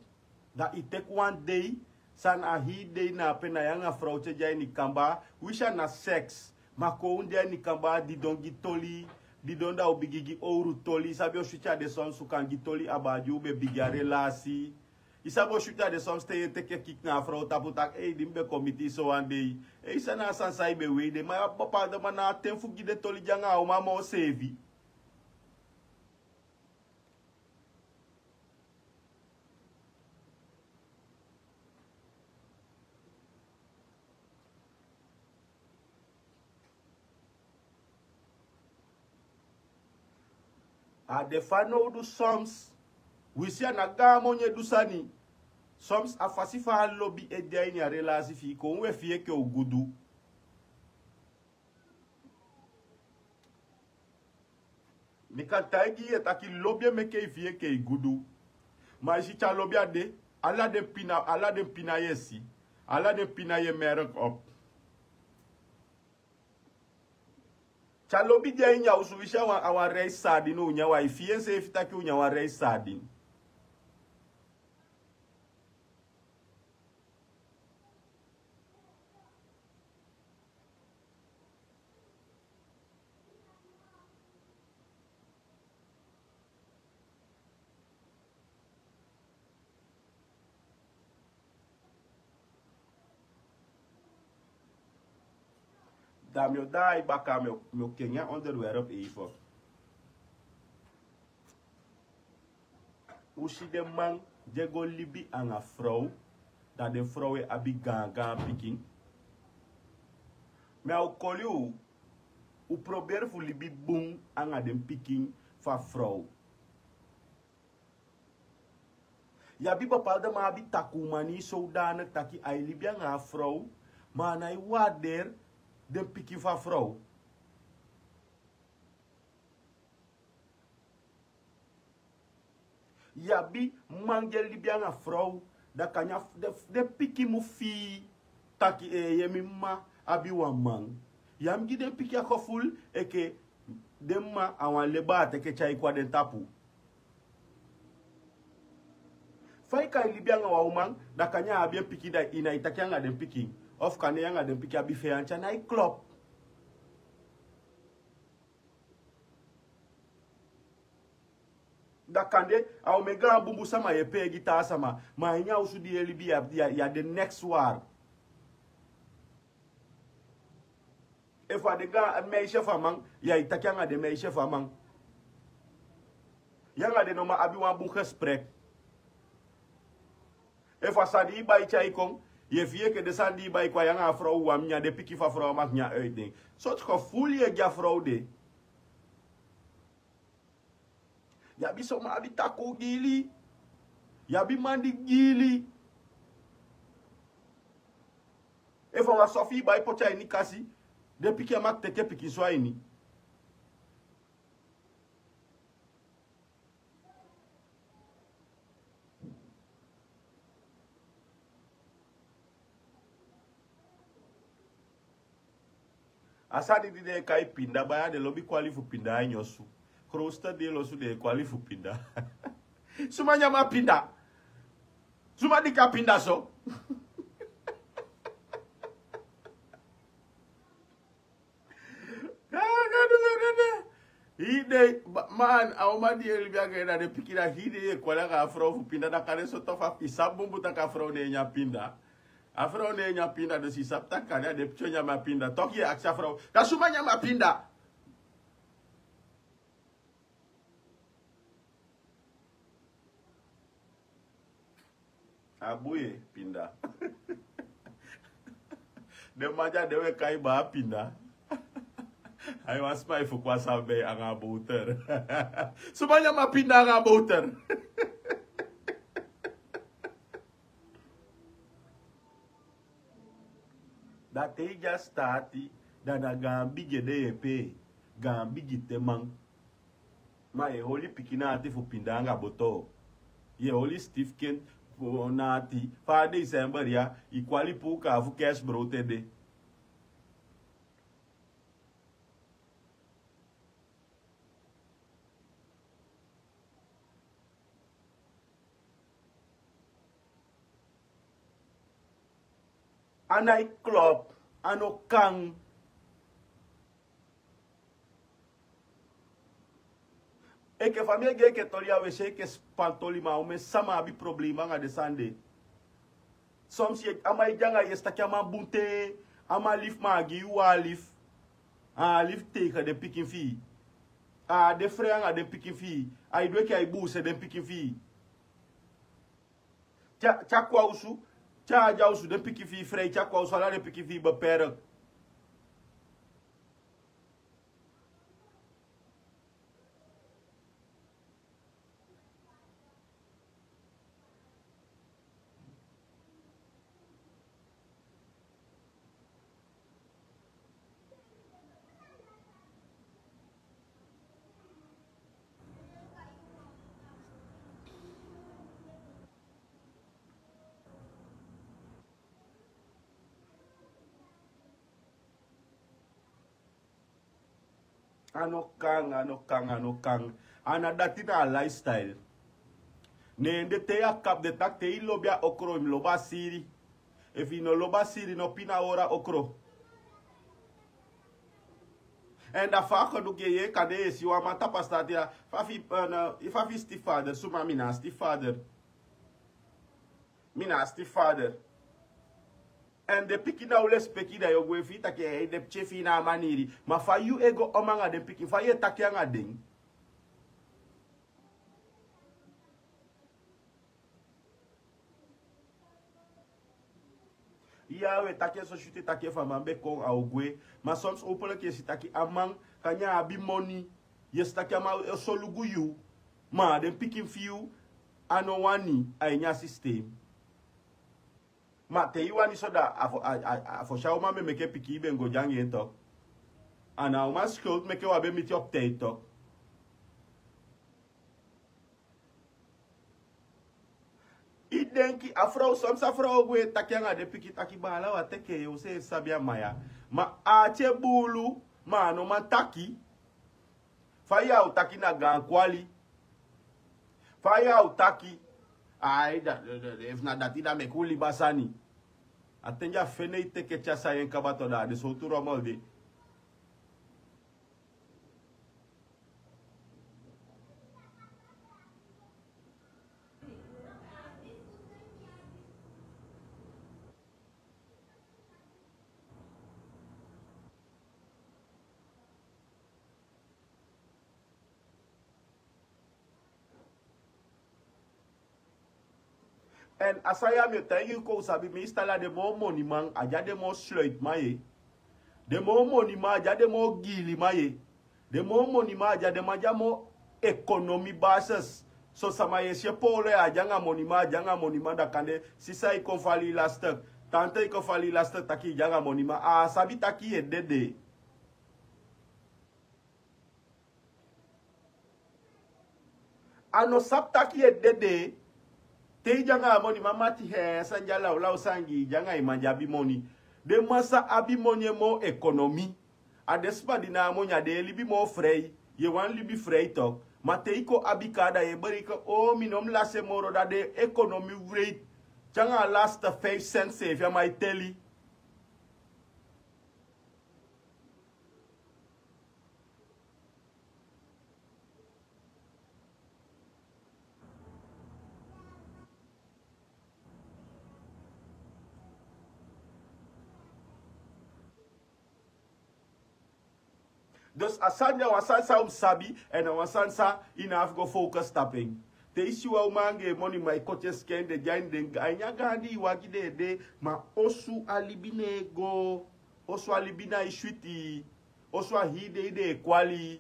da i teki wan dei san a hii dei na ape na yu anga frow te de a ini kamba, winsi a na seks, ma kon un de a ini kamba didon gi toli, didon da u bigin gi owru toli. I sabi on switi a de soms un kan gi toli abaa di u be bigin a relasi. I sabi on switi a de soms te yu e teke kiki na a frow tapu taki, ei, di mi be kon miti yu sowan dei. Ei, san na a sani san i be wei de, ma yu abi bapalde man na a ten fu gi den toli di anga a uman moo seefi. A de fanowdu soms. Wi si a na gaan moni e du sani. Soms a fasi fa a lobi e de a ini a relasi fi i, kon un e fii enke u gudu. Mi kan taigi yu e taki lobi e meke i fii enke i gudu. Ma i si te a lobi a de, ala den pina, ala den pina yu e si, ala den pina yu e merk op. Te a lobi de a ini a osu, winsi a wan, a wan reisi sardin u nyan, wan e fii enseefi taki u nyan wan reisi sardin. Dan mi o daai baka, mi o, mi o kengi a onderwerp even. U si den man di e go libi anga frow, dan den frow e abi gaangaan pikin. Mi a o koli u, u proberi fu libi bun anga den pikin fu a frow. Yu abi bepaalde man abi takuu manii zodanig taki ai libi anga a frow, ma a nái waarderi den pikin fu a frow. Yu abi man di e libi anga frow, dan kande a den, den pikin mu fii taki, ee, mi mma abi wan man. Yu á mu gi den pikin a gevoel enke den mma a wan leba a teke tyai kon a den tapu. Fa yu kan e libi anga wan uman, dan kande a abi en pikin, dan yu nái taki anga den pikin. Of kande yu anga den pikin abi feyanti, a nái klop. Dan kande a omen gaan bunbun sama yu e pee gi taa sama, ma a ini a osu di yu e libi, yu a, yu a, yu a de neks waar. Efu a de gaan meisje fu a man, yu ai taki anga den meisje fu a man. Yu anga den no man abi wan bun gesprek. Efu a sani di yu bai tyai kon, yu e fii enke den sani di yu bai kon, a yu anga a frow wan mu nyan, den pikin fu a frow á mag nyan uit den. Sortu gevoel yu e gi a frow de? Yu abi son man abi takuu giili. Yu abi man di giili. Efu a wan sofi yu bai poti a ini kasi, den pikin á mag teke pikinso a ini. A sani di den e kai pinda, baya den lobi kwali fu pinda a ini osu. Krowste dei losu den e kwali fu pinda. Suma nyan mi a pinda? Suma diki a pinda so? Hii dei, man, a uman di e libi anga en, na den pikin, na hii dei yu e kwali anga a frow fu pinda, dan kande so tofa, yu sabi bunbun taki a frow no e nyan pinda. A frow no e nyan pinda, dus yu sabi taki kande a den pikin o nyan mi a pinda. Toku yu e akisi a frow, dan suma nyan mi a pinda? A bun, pinda. Den man di a de we kai baa pinda. Ai wan sma e fuku a sambei anga a bowter. Suma nyan mi a pinda anga a bowter? Da te yu de a staati, da na gaan bigi ede yu e pee, gaan bigi teman. Ma yu e holi pikin na ati fu pinda anga boto. Yu e holi stifkin fu na ati. Fa a december ya, yu kwali puu kaa fu kerstbrood ede. A nái klop, a no kan. Enke fa mi e gi enke toli ya, we si enke span toli, ma omen sama abi problema anga den sani de. Soms yu e, a man e de anga yu, yu e si taki a man bun te, a man lief, ma a gi yu wan lief. A lief tegen den pikin fi yu. A de frei anga den pikin fi yu. Ai du enke ai buuse den pikin fi yu. Te a, te a kon a osu, te a de a osu, den pikin fi yu frei, te a kon a osu, ala den pikin fi yu beperk. A no kan, a no kan, a no kan. A na dati na a lifestyle. Ne en de te yu a kapu de taki te yu lobi a okro, yu mu lobi a siri. Efu yu no lobi a siri, no pina ora okro. En da fa a kon du gi en, kande yu e si wan man tapu a staati ya, fa fi, eh, na, fa fi stiefvader, suma mi na stiefvader. Mi na stiefvader. Èn den pikin na o lespeki, da yu o gwe fi yu taki, eh, den pikin e fi yu na a maniri. Ma fa yu e go om anga den pikin, fa yu e taki anga den? Ya, we taki en so switi taki efu a man be kon a o gwe. Ma soms openlijk yu e si taki a man kan nyan abi moni. Yu e si taki a man e solugu yu. Ma den pikin fi yu a no wani a ini a systeem. Ma te yu wani so da a fo, a, a, a fosi a uman be meke pikin, yu ben go de anga en tok. A na a uman skuld meke wan be miti op tijd tok. I denki a frow, soms a frow o gwe taki anga den pikin taki baala wan teke yu, se sabi a man ya. Ma a ati e buulu, ma a no man taki. Fa yu o taki na gaan kwali? Fa yu o taki? Ai, da, da, da, efu na dati da meke un libi a sani. A ten di a fende i teke tyasa yu en kaba to da, den sowtu romel de. Èn a sani ya mi o taigi yu kon u sabi, meestal a den moo moniman a de a den moo sluitman ye. Den moo moniman a de a den moo giiliman ye. Den moo moniman a de a den man di a moo ekonomi basis. Son sama yu e si e poolo ya a de anga moniman, a de anga moniman, da kande sisa e kon fali lastig. Tanta e kon fali lastig taki i de anga moniman. A á sabi taki yu e dede. A no sabi taki yu e dede. Te i de anga a moniman mati, he, sani di a lawlaw sani gi i, i de anga i man di abi moni. Den man sa abi moni e moo ekonomi. A den sma di na a moni, a den e libi moo frei. Yu e wani libi frei tok. Ma te i kon abi kaa da yu e bereiki, o, mi no mu lasi en moro, da den ekonomi wreed. Te anga a laste vijf cent seefi a man e teli. Dus a sani de a wan sani san un mu sabi, èn a wan sani san i no abi go focus tapu en. Te i si wan uman anga en moni, ma i koti en sikin, den de a ini den, a ini a gaandi wagi den e de, ma osu a libi no e go, osu a libi nái switi, osu a hii dei den e kwali.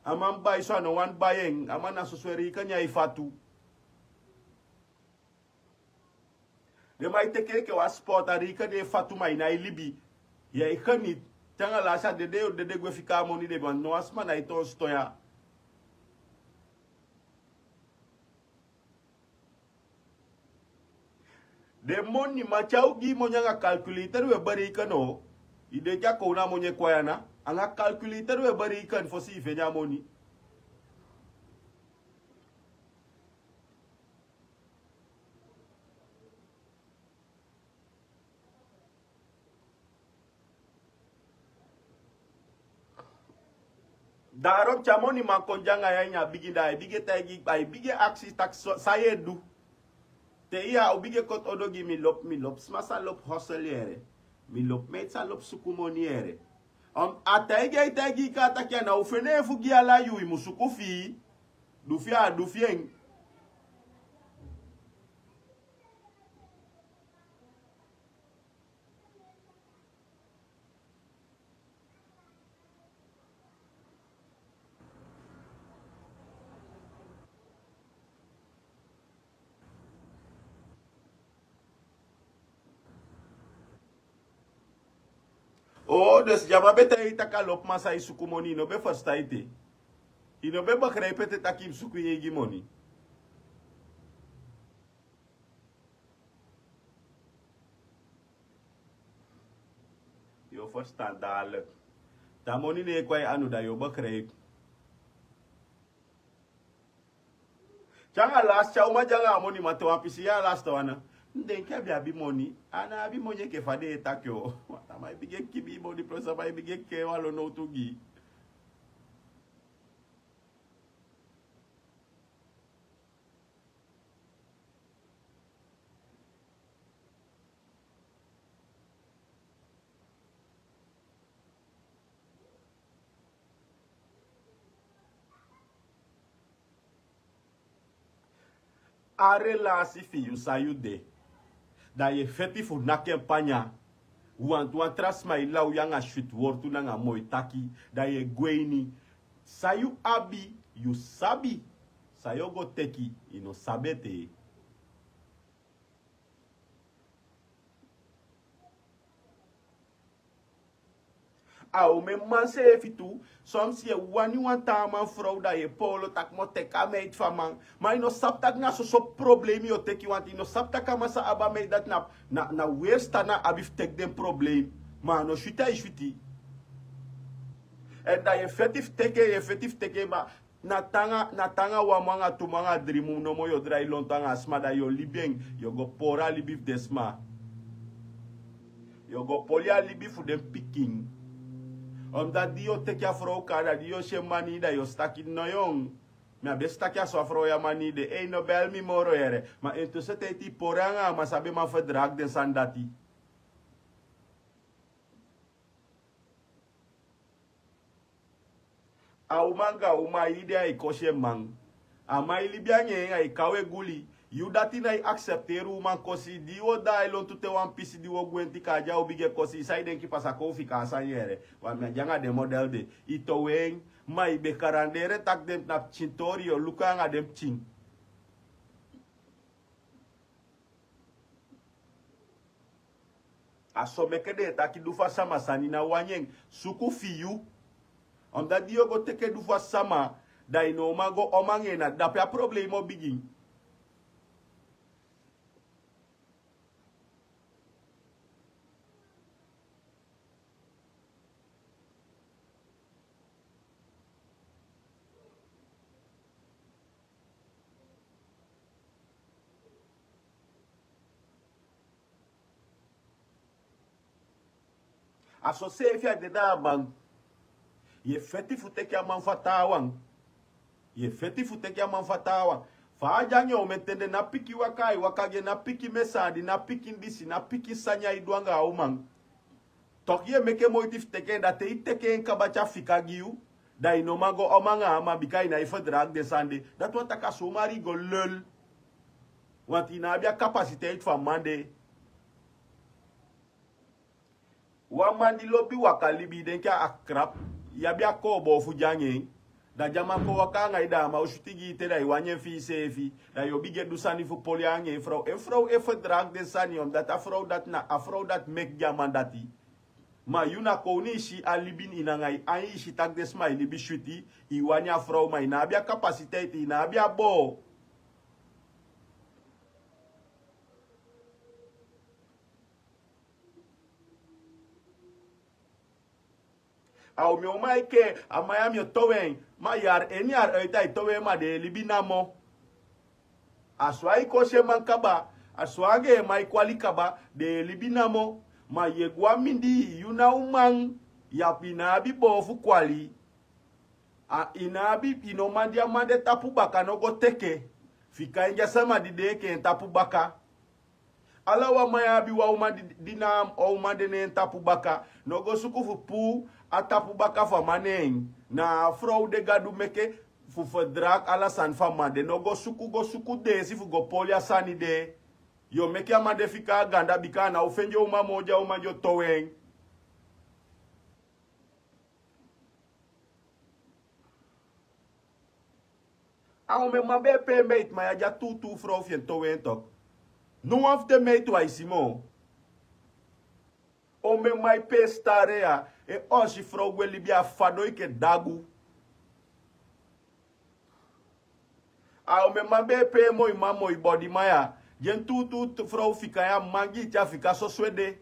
A man bai so a no wani bai en, a man na soso e reiki nyan e fatu. Den man e teke en enke wan sport, a reiki den e fatu ma i nái libi. Yu e geniet. Te anga lasi a dede yu o dede gwe fika a moni de, want no wan sma nái toon siton ya. Den moniman, te a o gi i moni anga calculator wi e bereiki en o. I denki a kownu a moni e kon ya na? Anga calculator wi e bereiki en fosi i feni a moni. Daarom te a moniman kon de anga yu a ini a bigin, da ai bigin e taigi, ai bigin e aksi taki san yu e du. Te yu a o bigin e koti odo gi mi lobi, mi lobi sma san lobi hosel yere. Mi lobi meid san lobi suku moni yere. A taigi, ai taigi i kaa taki a ná o fende en fu gi ala yuu, i mu suku fi i. Du fi en, a du fi en. O, dus di a man be taigi i taki a lobi man san e suku moni, i no be ferstan ete. I no be begrijpi ete taki i mu suku i eigi moni. Yu o ferstan dadelijk. Te a moni no e kon a yu anu, da yu o begrijpi. Te anga lasi, te a uman de anga a moni, ma te wan pisi ya lasi te wan na. Mi denki a be abi moni. A ná abi moni enke fa den e taki o. Wan sama e bigin e kibii moni, plus sama e bigin e kee wan lonowtu gi i. A relasi fi yu san yu de, da yu e feti fu naki en panya. Wantu wan tra sma e law yu anga switi wortu nanga moi taki, da yu e gwe ini. San yu abi, yu sabi. San yu o go teki, yu no sabi ete. A umen man seefi tu, soms yu e wani wan taa man frow, da yu e poolo taki mi o teki a meiti fu a man. Ma yu no sabi taki na soso problem yu o teki, wanti yu no sabi taki a man sa abi a meiti dati na, na, na weerstan a abi fu teki den problem. Ma a no switi a e switi. Èn da yu e feti fu teki en, yu e feti fu teki en, ma na te anga, na te anga wan mun anga tu mun anga dri mun nomo yu o drai lontu anga a sma, da yu o libi en, yu o go pori a libi fu den sma. Yu o go poli a libi fu den pikin. Omdat di yu o teki a frow kaba, da di yu o si en mani, da yu o si taki no yon. Mi abi e si taki a so a frow ya mani de, ei, no bel mi moro yere. Ma en tu se te yu pori anga a man, san ben man ferdraag den sani dati. A uman go a uman, a yu de a e kosi en man. A man e libi anga en, a e kaw e guli. Yu dati na e aksepteri uman kosi, di yu o daai lontu te wan pisi di yu o gwenti kaba, di a o bigin e kosi, san yu denki pasa kon fika a sani yere. Wan mi a de anga den model de. Yu towe en, ma yu be karandere taki den na pikin tori, yu o luku anga den pikin. A so meke den e taki du fu a sama sani na wani en, suku fi yu. Omdat di yu o go teke du fu a sama, da yu no man go om anga en, na dape a problem o bigin. A so seefi a de na a man. Yu e feti fu teki a man fu a taawan. Yu e feti fu teki a man fu a taawan. Fa a de anga en omen ten de, na pikin waka ai waka gi en, na pikin mesaadi, na pikin disi, na pikin sani ai du anga a uman. Toku yu e meke moiti fu teki en, da te yu teki en kaba te a fika gi yu, da yu no man go om anga a man, bika yu nái ferdraag den sani de. Dati wani taki a somari go lel. Wanti yu no abi a kapasiteit fu a man de. Wan man di lobi waka libi, yu denki a krap, yu abi a kooboo fu de anga en. Da di a man kon waka anga yu, da a man o switi gi yu te, da yu wani en fi yuseefi. Da yu o bigin e du sani fu poli anga en frow. En frow e ferdraag den sani, omdat a frow dati na, a frow dati meki gi a man dati. Ma yu na kownu, i si a libi, i nanga i ain i si taki den sma e libi switi, i wani a frow, ma i no abi a kapasiteit, i no abi a boo. A o mi o man e kee, a man ya mi o towe en, ma yari eni yari oiti ai towe en, ma den e libi namo. A so ai kosi en man kaba, a so anga en man e kwali kaba, den e libi namo. Ma yu e go a mindii, yu na uman, yu abi, i no abi boo fu kwali. A, i no abi, i no man di a man de tapu baka no go teke. Fika en gi a sama di de enke en tapu baka. Ala wan man ya abi wan uman di, di na a uman de ne en tapu baka. No go suku fu puu a tapu baka fu a man ne en. Na a frow de Gadu meke fu ferdraag ala sani fu a man de. No go suku, go suku deesi fu go poli a sani de. Yu o meke a man de fika a ganda, bika a ná o fende uman moo, di a uman di o towe en. A omen man be e pee meiti, ma yu a de a tuutuu frow fi en towe en toku. No wan fu den meiti wi e si moo. Omen man e pee stare ya, e onsi frow gwe libi a fadon enke dagu. A omen man be e pee moi man, moi bodiman ya. Di en tuutuu frow fika en, a man gi iti a fika soso ede.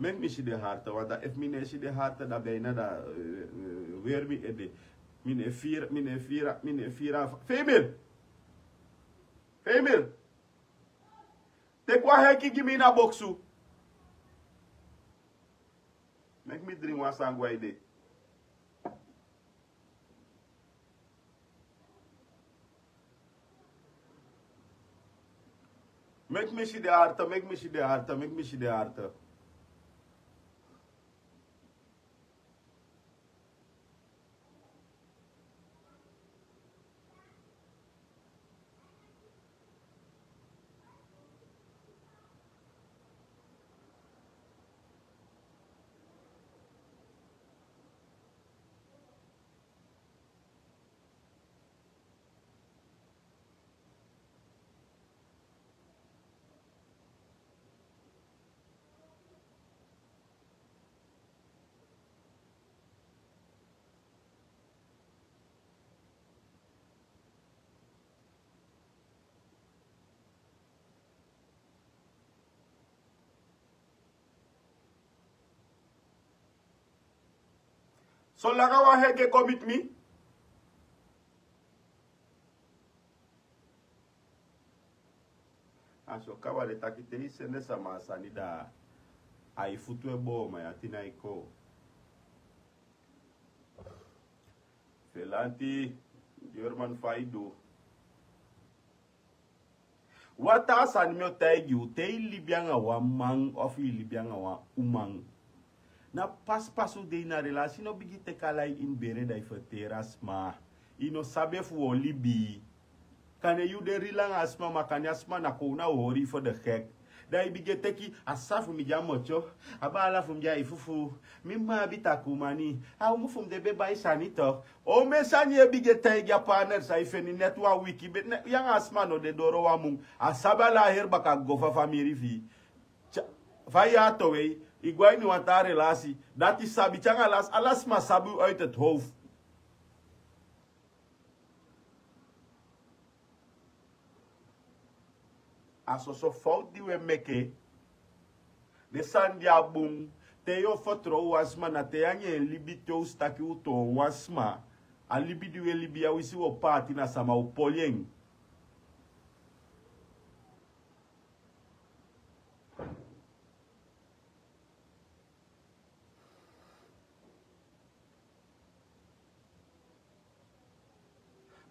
Meki mi si den harta, want efu mi no e si den harta, dan bijna dan, eh, eh, weri mi ede. Mi no e fira, mi no e fira, mi no e fira. Femil! Femil! Teki wan henki gi mi ini a boksu. Meki mi dringi wan sani go a ede. Meki mi si de arte, meki mi si de arte, meki mi si de arte. Solanga wan heke kon miti mi. A so kaba de taki te i sende sama a sani da a i futu e boo ma ya tina i ko. Felanti, german fa i du. Wata a sani mi o taigi u te i libi anga wan man of i libi anga wan uman. Na paspas u de ini a relasi no bigi teki ala i ini bere da i ferteri a sma. I no sabi efu u o libi. Kande yu de rila anga a sma ma kande a sma na kowna u hori yu fo de hek. Da i bigi e teki a sisa fu mi de a motyo. A baala fu mi de a i fufuu. Mi mma abi takumani. A umu fu mi de be bai sani tok. Omen sani yu e bigi e taigi a partner san i feni neti wan wiki be yu anga a sma no de doro wan mun. A sabi ala a heri baka go fu a famiri fi i. Fa yu a towe i go a ini wan taa relasi. Dati sabi te anga ala sma sabi u uit het hof. A soso fowtu di wi e meke. Den sani di a bun. Te yu o fertrow wan sma na te yu anga en libi te u si taki u toon wan sma. A libi di wi e libi ya winsi wi o paati na sama u poli en.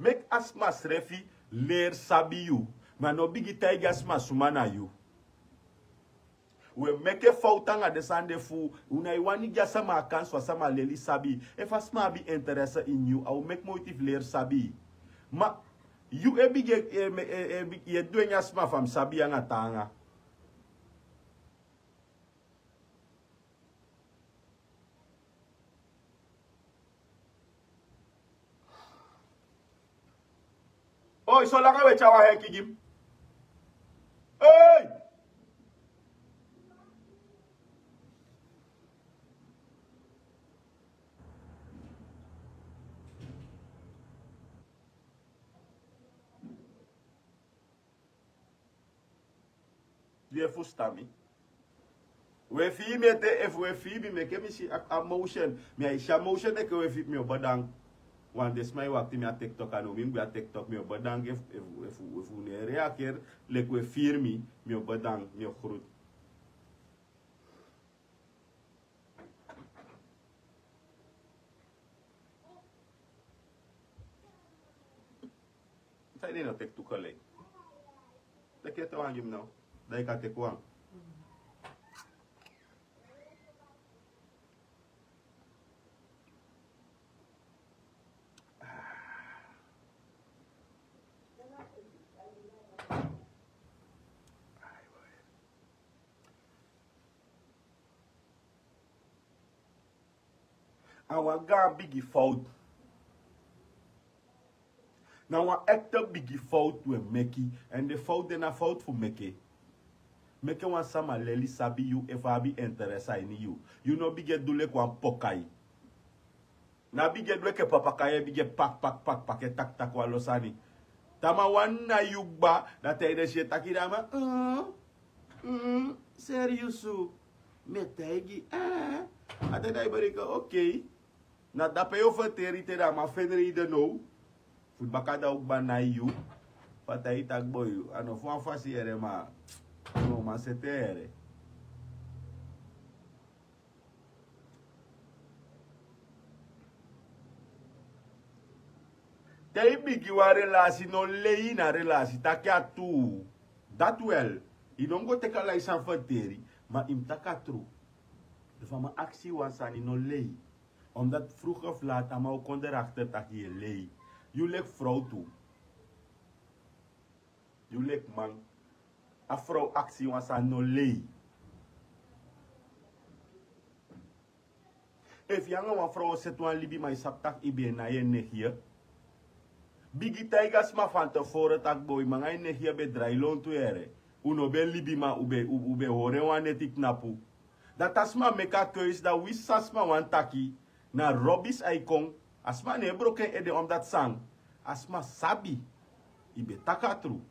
Meki a sma srefi leri sabi yu. Ma no bigi taigi a sma suma na yu. We meke fowtu anga den sani de fu u na i wani gi a sama a kansi fu a sama leli sabi. Efu a sma abi interese ini yu a o meki moiti fu leri sabi. Ma yu e bigi e e e e e e du en a sma fu a mus sabi yu anga taanga. Oi solanga we tyari wan heki gi mi. Di e fusutan mi. We fii mi ete efu we fii mi meke mi si a motion. Mi a e si a motion eke we fii mi o bedank. Wan de sma e wakti mi a tiktok a no mi mi gwe a tiktok mi o bedank efu efu efu un ne reaker leki we fii mi. Mi o bedank mi o grut. Sai den no teki tu kole. Teki ete wan gi mi no. Dan yu kan teki wan. A wan gaan bigi fowtu. Na wan ekte bigi fowtu wi e meki. Èn den fowtu de na fowtu fu meke. Meke wan sama leli sabi yu efu a abi interese a ini yu. Yu no bigi e du leki wan pokai. Na bigi e du enke papakai e bigi e pakpakpakpak e taktak wan lo sani. Taman wani na yu kba. Dati a ede si e taki dama. Seriusu. Mi e taigi. A te da yu bari yu kon okei. Na dape yu o ferteri te da a man feni reide now. Fu baka da o kba na yu. Fa tai taki boi a no fu wan fasi yere ma no man sete yere. Te yu bigi wan relasi no lei ini a relasi taki a tuu. Dati wel. Yu no mus go teki ala yu sani ferteri. Ma yu mus taki a tru. Efu a man aksi yu wan sani, no lei. Omdat vroeg of laat a man o kon deri akter taki yu e lei. Yu leki frow tu. Yu leki man. A frow aksi yu wan sani, no lei. Efu yu anga wan frow o seti wan libi, ma yu sabi tak' yu ben e nai en negiye. Bigi taigi a sma fan tefore tak' boi, mi anga yu negiye ben drai lontu yere. Un no ben libi, ma un ben, un, un ben hori en wan neti knapu. Dati a sma meki a keus, dan winsi san sma wani taki, na robis a e kon. A sma no e broko en ede omdati san. A sma sabi. Yu ben taki a tru.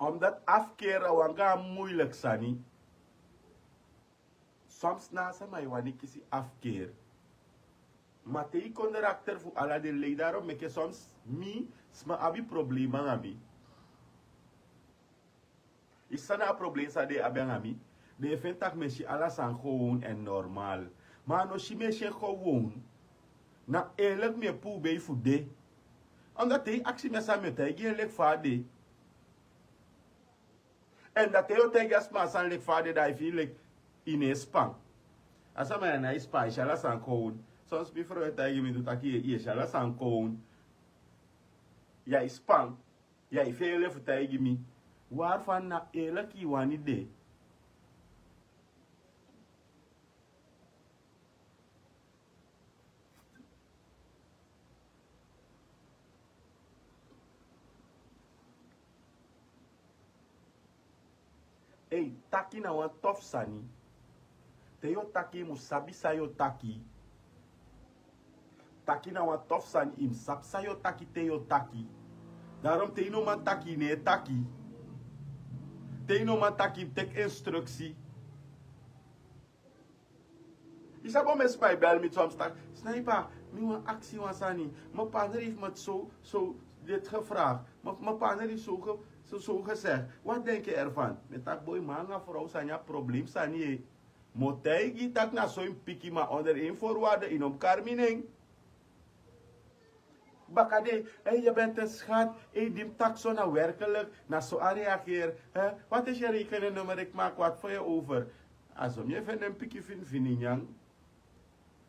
Omdat afkeer a wan gaan moeilijk sani. Soms na a sama e wani kisi afkeer. Ma te yu kon de rakter fu ala den lei, daro meke soms mi sma abi problema anga mi. Yu san na a problem san den abi anga mi? Den e feni tak' mi e si ala sani gewoon en normal. Ma a no si mi e si en gewoon. Na eerlijk mi e pubei fu de. Omdat te yu aksi mi a sani, mi o taigi en leki fa a de. En dan te yu o taigi a sma a sani leki fa a de, dan a e fini leki yu no e span. A sama ya na e span, yu e si ala sani gewoon. Soms mi frow e taigi mi tu taki yu e si ala sani gewoon. Yu e span. Yu e feni fu taigi mi. Waarvan na eerlijk yu wani de. Ei, taki na wan tofu sani. Te yu o taki, yu mu sabi san yu o taki. Taki na wan tofu sani, yu mu sabi san yu o taki te yu o taki. Daarom te yu no man taki, yu no e taki. Te yu no man taki, yu mu teki instructie. Yu sabi omen sma e bel mi soms taki, Sniper, mi wani aksi wan sani. Mijn partner heeft me zo, zo dit gevraagd. Mijn, mijn partner heeft zo, ge, zo, zo gezegd. Wat denk je ervan? Mi taki, boi, man anga frow sani a problem sani, e. Mi o taigi yu taki na so yu mu piki, ma onder één voorwaarde, yu no mu kari mi nen. Bakadei, hé, je bent een schat. Hé, di mi taki so na werkelijk, na so a reageer. Hè? Wat is je rekeningnummer? Ik maak wat voor je over. A so mi e feni den pikin finfini nyan.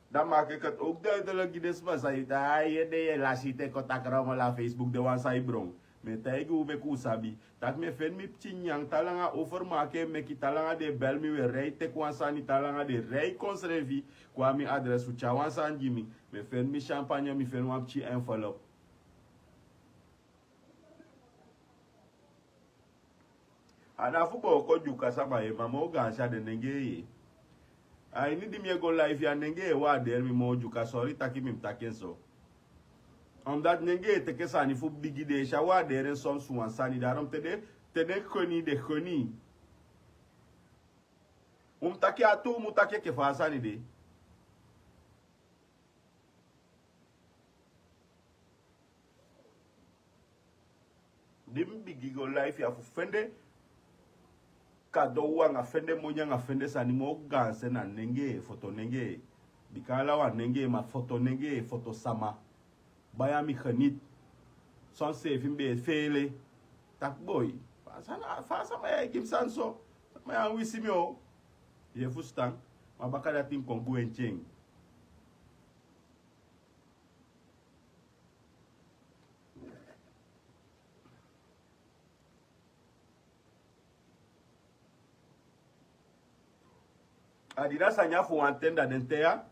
Dan maak ik het ook duidelijk gi den sma san yu, dan yu e de, yu e lasi, yu e kon taki rommel na Facebook, den wan san e bron. Mi e taigi un meki un sabi. Taki mi e feni mi pikin nyan, te langa over maak en meki, te langa den e bel mi, we rij teki wan sani, te langa den rij kon srefi kon na mi adres fu tyari wan sani gi mi. Mi e feni mi champagne, mi feni wan pikin envelop. A na fu booko Dyuka sama, ma moo gaanse a de nengee. A ini di mi e go live ya, nengee e waardeer mi moo Dyuka, sorry taki mi mu taki en so. Omdat nengee e teke sani fu bigi, den e si a waardeer en soms fu wan sani, daarom te den, te den geni, den geni. Un mu taki a tuu, un mu taki enke fa a sani de. Di mi bigin go live ya fu fende kadow anga fende moni anga fende sani moo gaanse na nengee, foto nengee. Bika ala wan nengee, ma foto nengee, foto sama. Bai a mi geniet. Son seefi mi be e feele. Taki boi, fa a sani, fa a sama ya e gi mi sani so? Sama ya wisi mi o. Yu e fusutan? Ma baka dati mi kon gwe en tyen. A dida sani ya fu wan ten, da den ten ya,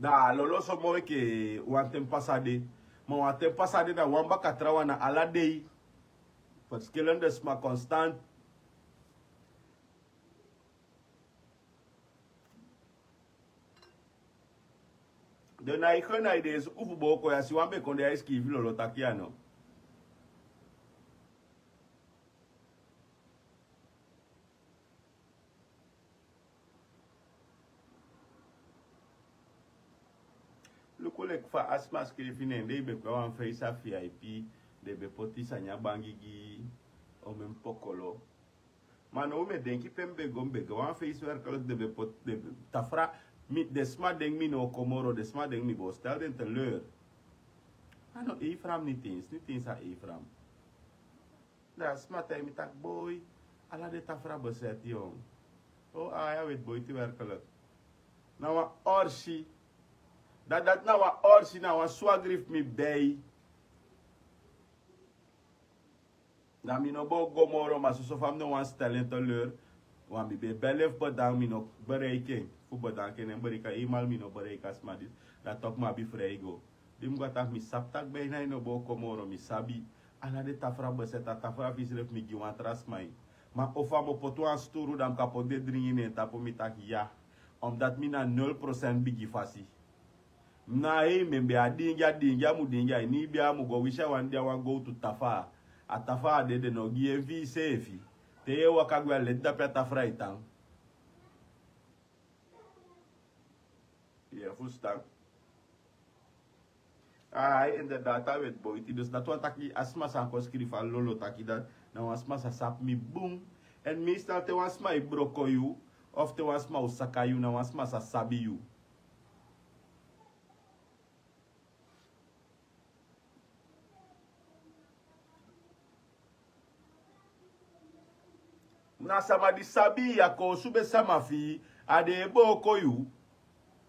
da a lolo so moi enke wan ten pasa de. Ma wan ten pasa de, da wan baka trawan na ala dei. Verschillende sma constant. Den na e gen na e de e suku fu booko ya, si wan be kon de ya e sikiifi lolo taki ya no. Luku leki fa a sma skrifi nen de, i be kon a wan feisi a V I P. Den be poti sani a bangi gi omen pokolo. Ma now mi e denki pe mi be go, mi be go wan feisi werkelijk, den be poti, den be, tafra, mi, den sma denki mi no o kon moro, den sma denki mi bo stel den teleur. A no Efraim niti eens, niti eens a Efraim. Da a sma taigi mi taki boi, ala den tafra beseti yon. O, a ya weti boiti werkelijk. Na wan orsi. Da dati na wan orsi, na wan swagri fu mi bei. Na mi no bo go moro, ma soso fa mi no wani stel en teleur. Wan mi be bel en fu bedank, mi no bereik en. Fu bedank en, en bereik a eenmaal, mi no bereik a sma disi. Da tok mi abi frei go. Di mi go a taki mi sabi taki bijna en no bo kon moro, mi sabi. Ala den tafra beseti, a tafra fu yu srefi mi gi wan tra sma en. Ma ofu a mu poti wan sturu, da mi kan poti den dringi na en tapu, mi taki ya. Omdat mi na nul procent bigi fasi. Na hei mi be a dingi, a dingi a mu dingi, a ini bia a mu go, wisi a wani de a wan gowtu tafra. A tafra a de, den no gi en fi yu seefi. Te yu e waka gwe, a leti dape a tafra e tan. Yu e fusutan? Ai, inderdaad, a weti boiti. Dus dati wani taki a sma san kon skrifi a lolo taki dati, na wan sma sa sabi mi bun. En meestal te wan sma e broko yu, of te wan sma o saka yu, na wan sma sa sabi yu. Na sama di sabi yu, a koosube sama fi yu, a de e booko yu.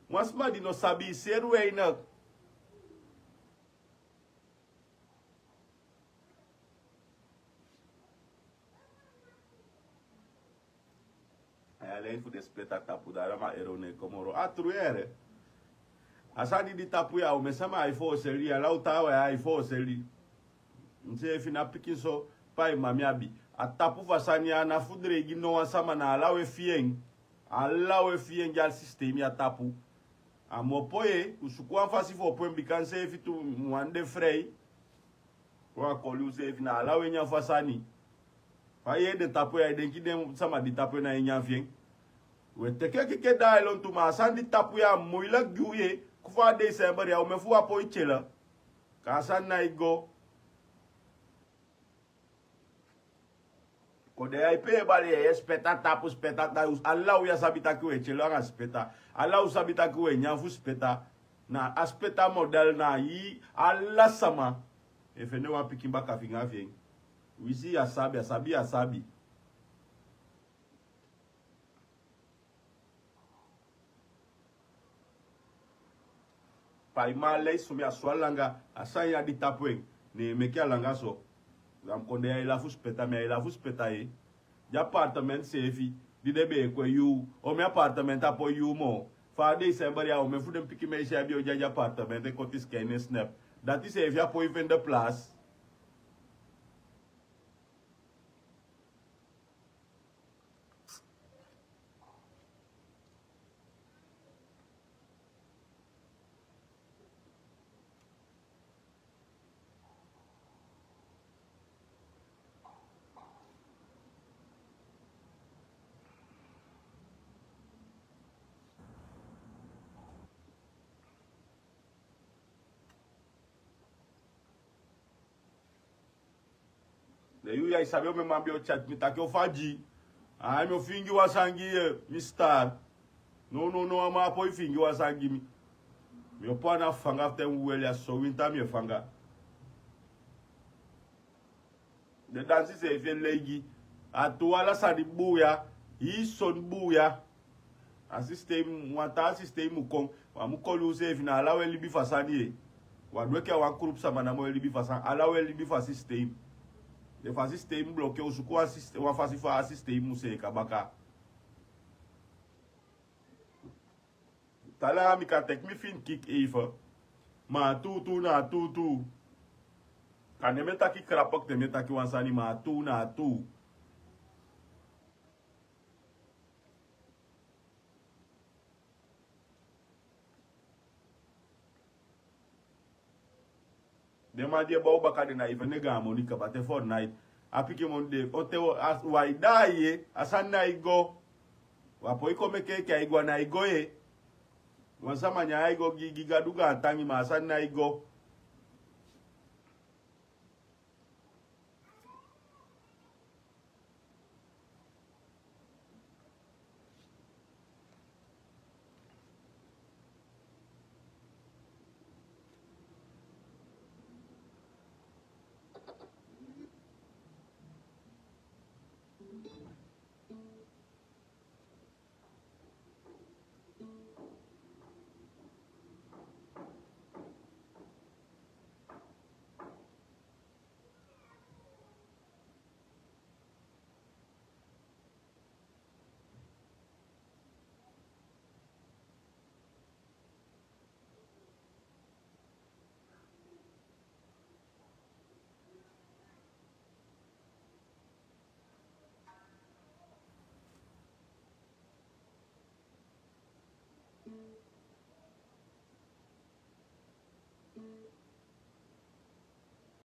Wan sma di no sabi yu, seri weinig. A ya lei fu den speta tapu, da ala man ere unu e kon moro. A tru yere. A sani di tapu ya, omen sama ai foseli, ala u taawan ya ai foseli. Mi seefi na pikinso, pai mami abi. A tapu fu a sani ya na fu dreigi no wan sama, na ala u e fii en. Ala u e fii en gi a sistemi ya tapu. A mu opo ye, u suku wan fasi fu opo en, bika mi seefi tu mi wani de frei. Wan koli useefi, na ala u e nyan fu a sani. Fa yu e de tapu ya, e denki den sama di tapu ya na e nyan fi en. U e teke keke daai lontu, ma a sani di tapu ya a moeilijk gi u ye. Ku fu a december ya, omen fu u á poi tyele. Ka a sani nái go. Kondee ya e pee bali, e speta tapu, speta tapu. Ala u ya sabi taki u e tyele anga speta. Ala u sabi taki u e nyan fu speta. Na a speta model na yu, ala sama e fende wan pikin baka finga fi en. Winsi yu á sabi, a sabi yu á sabi. Paiman lei sumi a swali langa, a sani ya di tapu en, ne en meke a langa so. Dan mi kondee ya e lafu speta, mi ya e lafu speta ye. Di apartement seefi, di den be e kwe yuu, omen apartement á poi yuu moo. Fa a december ya, omen fu den pikin meisje ya be o de a di apartement e koti skin ini en snap. Dati seefi á poi fende plaats. Den yuu ya i sabi omen man be o tyati mi taki o fadyi. Ai, mi o fingi wan sani gi yu, mi star. Nownow, no wan man á poi fingi wan sani gi mi. Mi o poi ana fanga fu te mi weli a sowinta mi e fanga. Den dansi seefi e leigi. A tu ala sani buuya. Hii soni buuya. A sistem, wan taa sistem mu kon. Wan mu koli useefi, na ala u e libi fu a sani ye. Wan du enke a wan krupu sama namo e libi fu a sani. Ala u e libi fu a sistem. Den fu a sistem bloke, u suku wan sistem, wan fasi fa a sistem mu seeka baka. Tala mi kan teki mi fin kik eifen. Ma a tuutuu na a tuutuu. Kande mi e taki krapik te mi e taki wan sani, ma a tuu na a tuu. Den man di e bow baka, den na even nega a moni kaba te Fortnite. A pikin moni de, o te o, a, wi e daai ye, a sani nái go. Wi á poi kon meke enke ai go, a nái go ye. Wan sama nyan ai go gi, gi Gadu gaantangi, ma a sani nái go.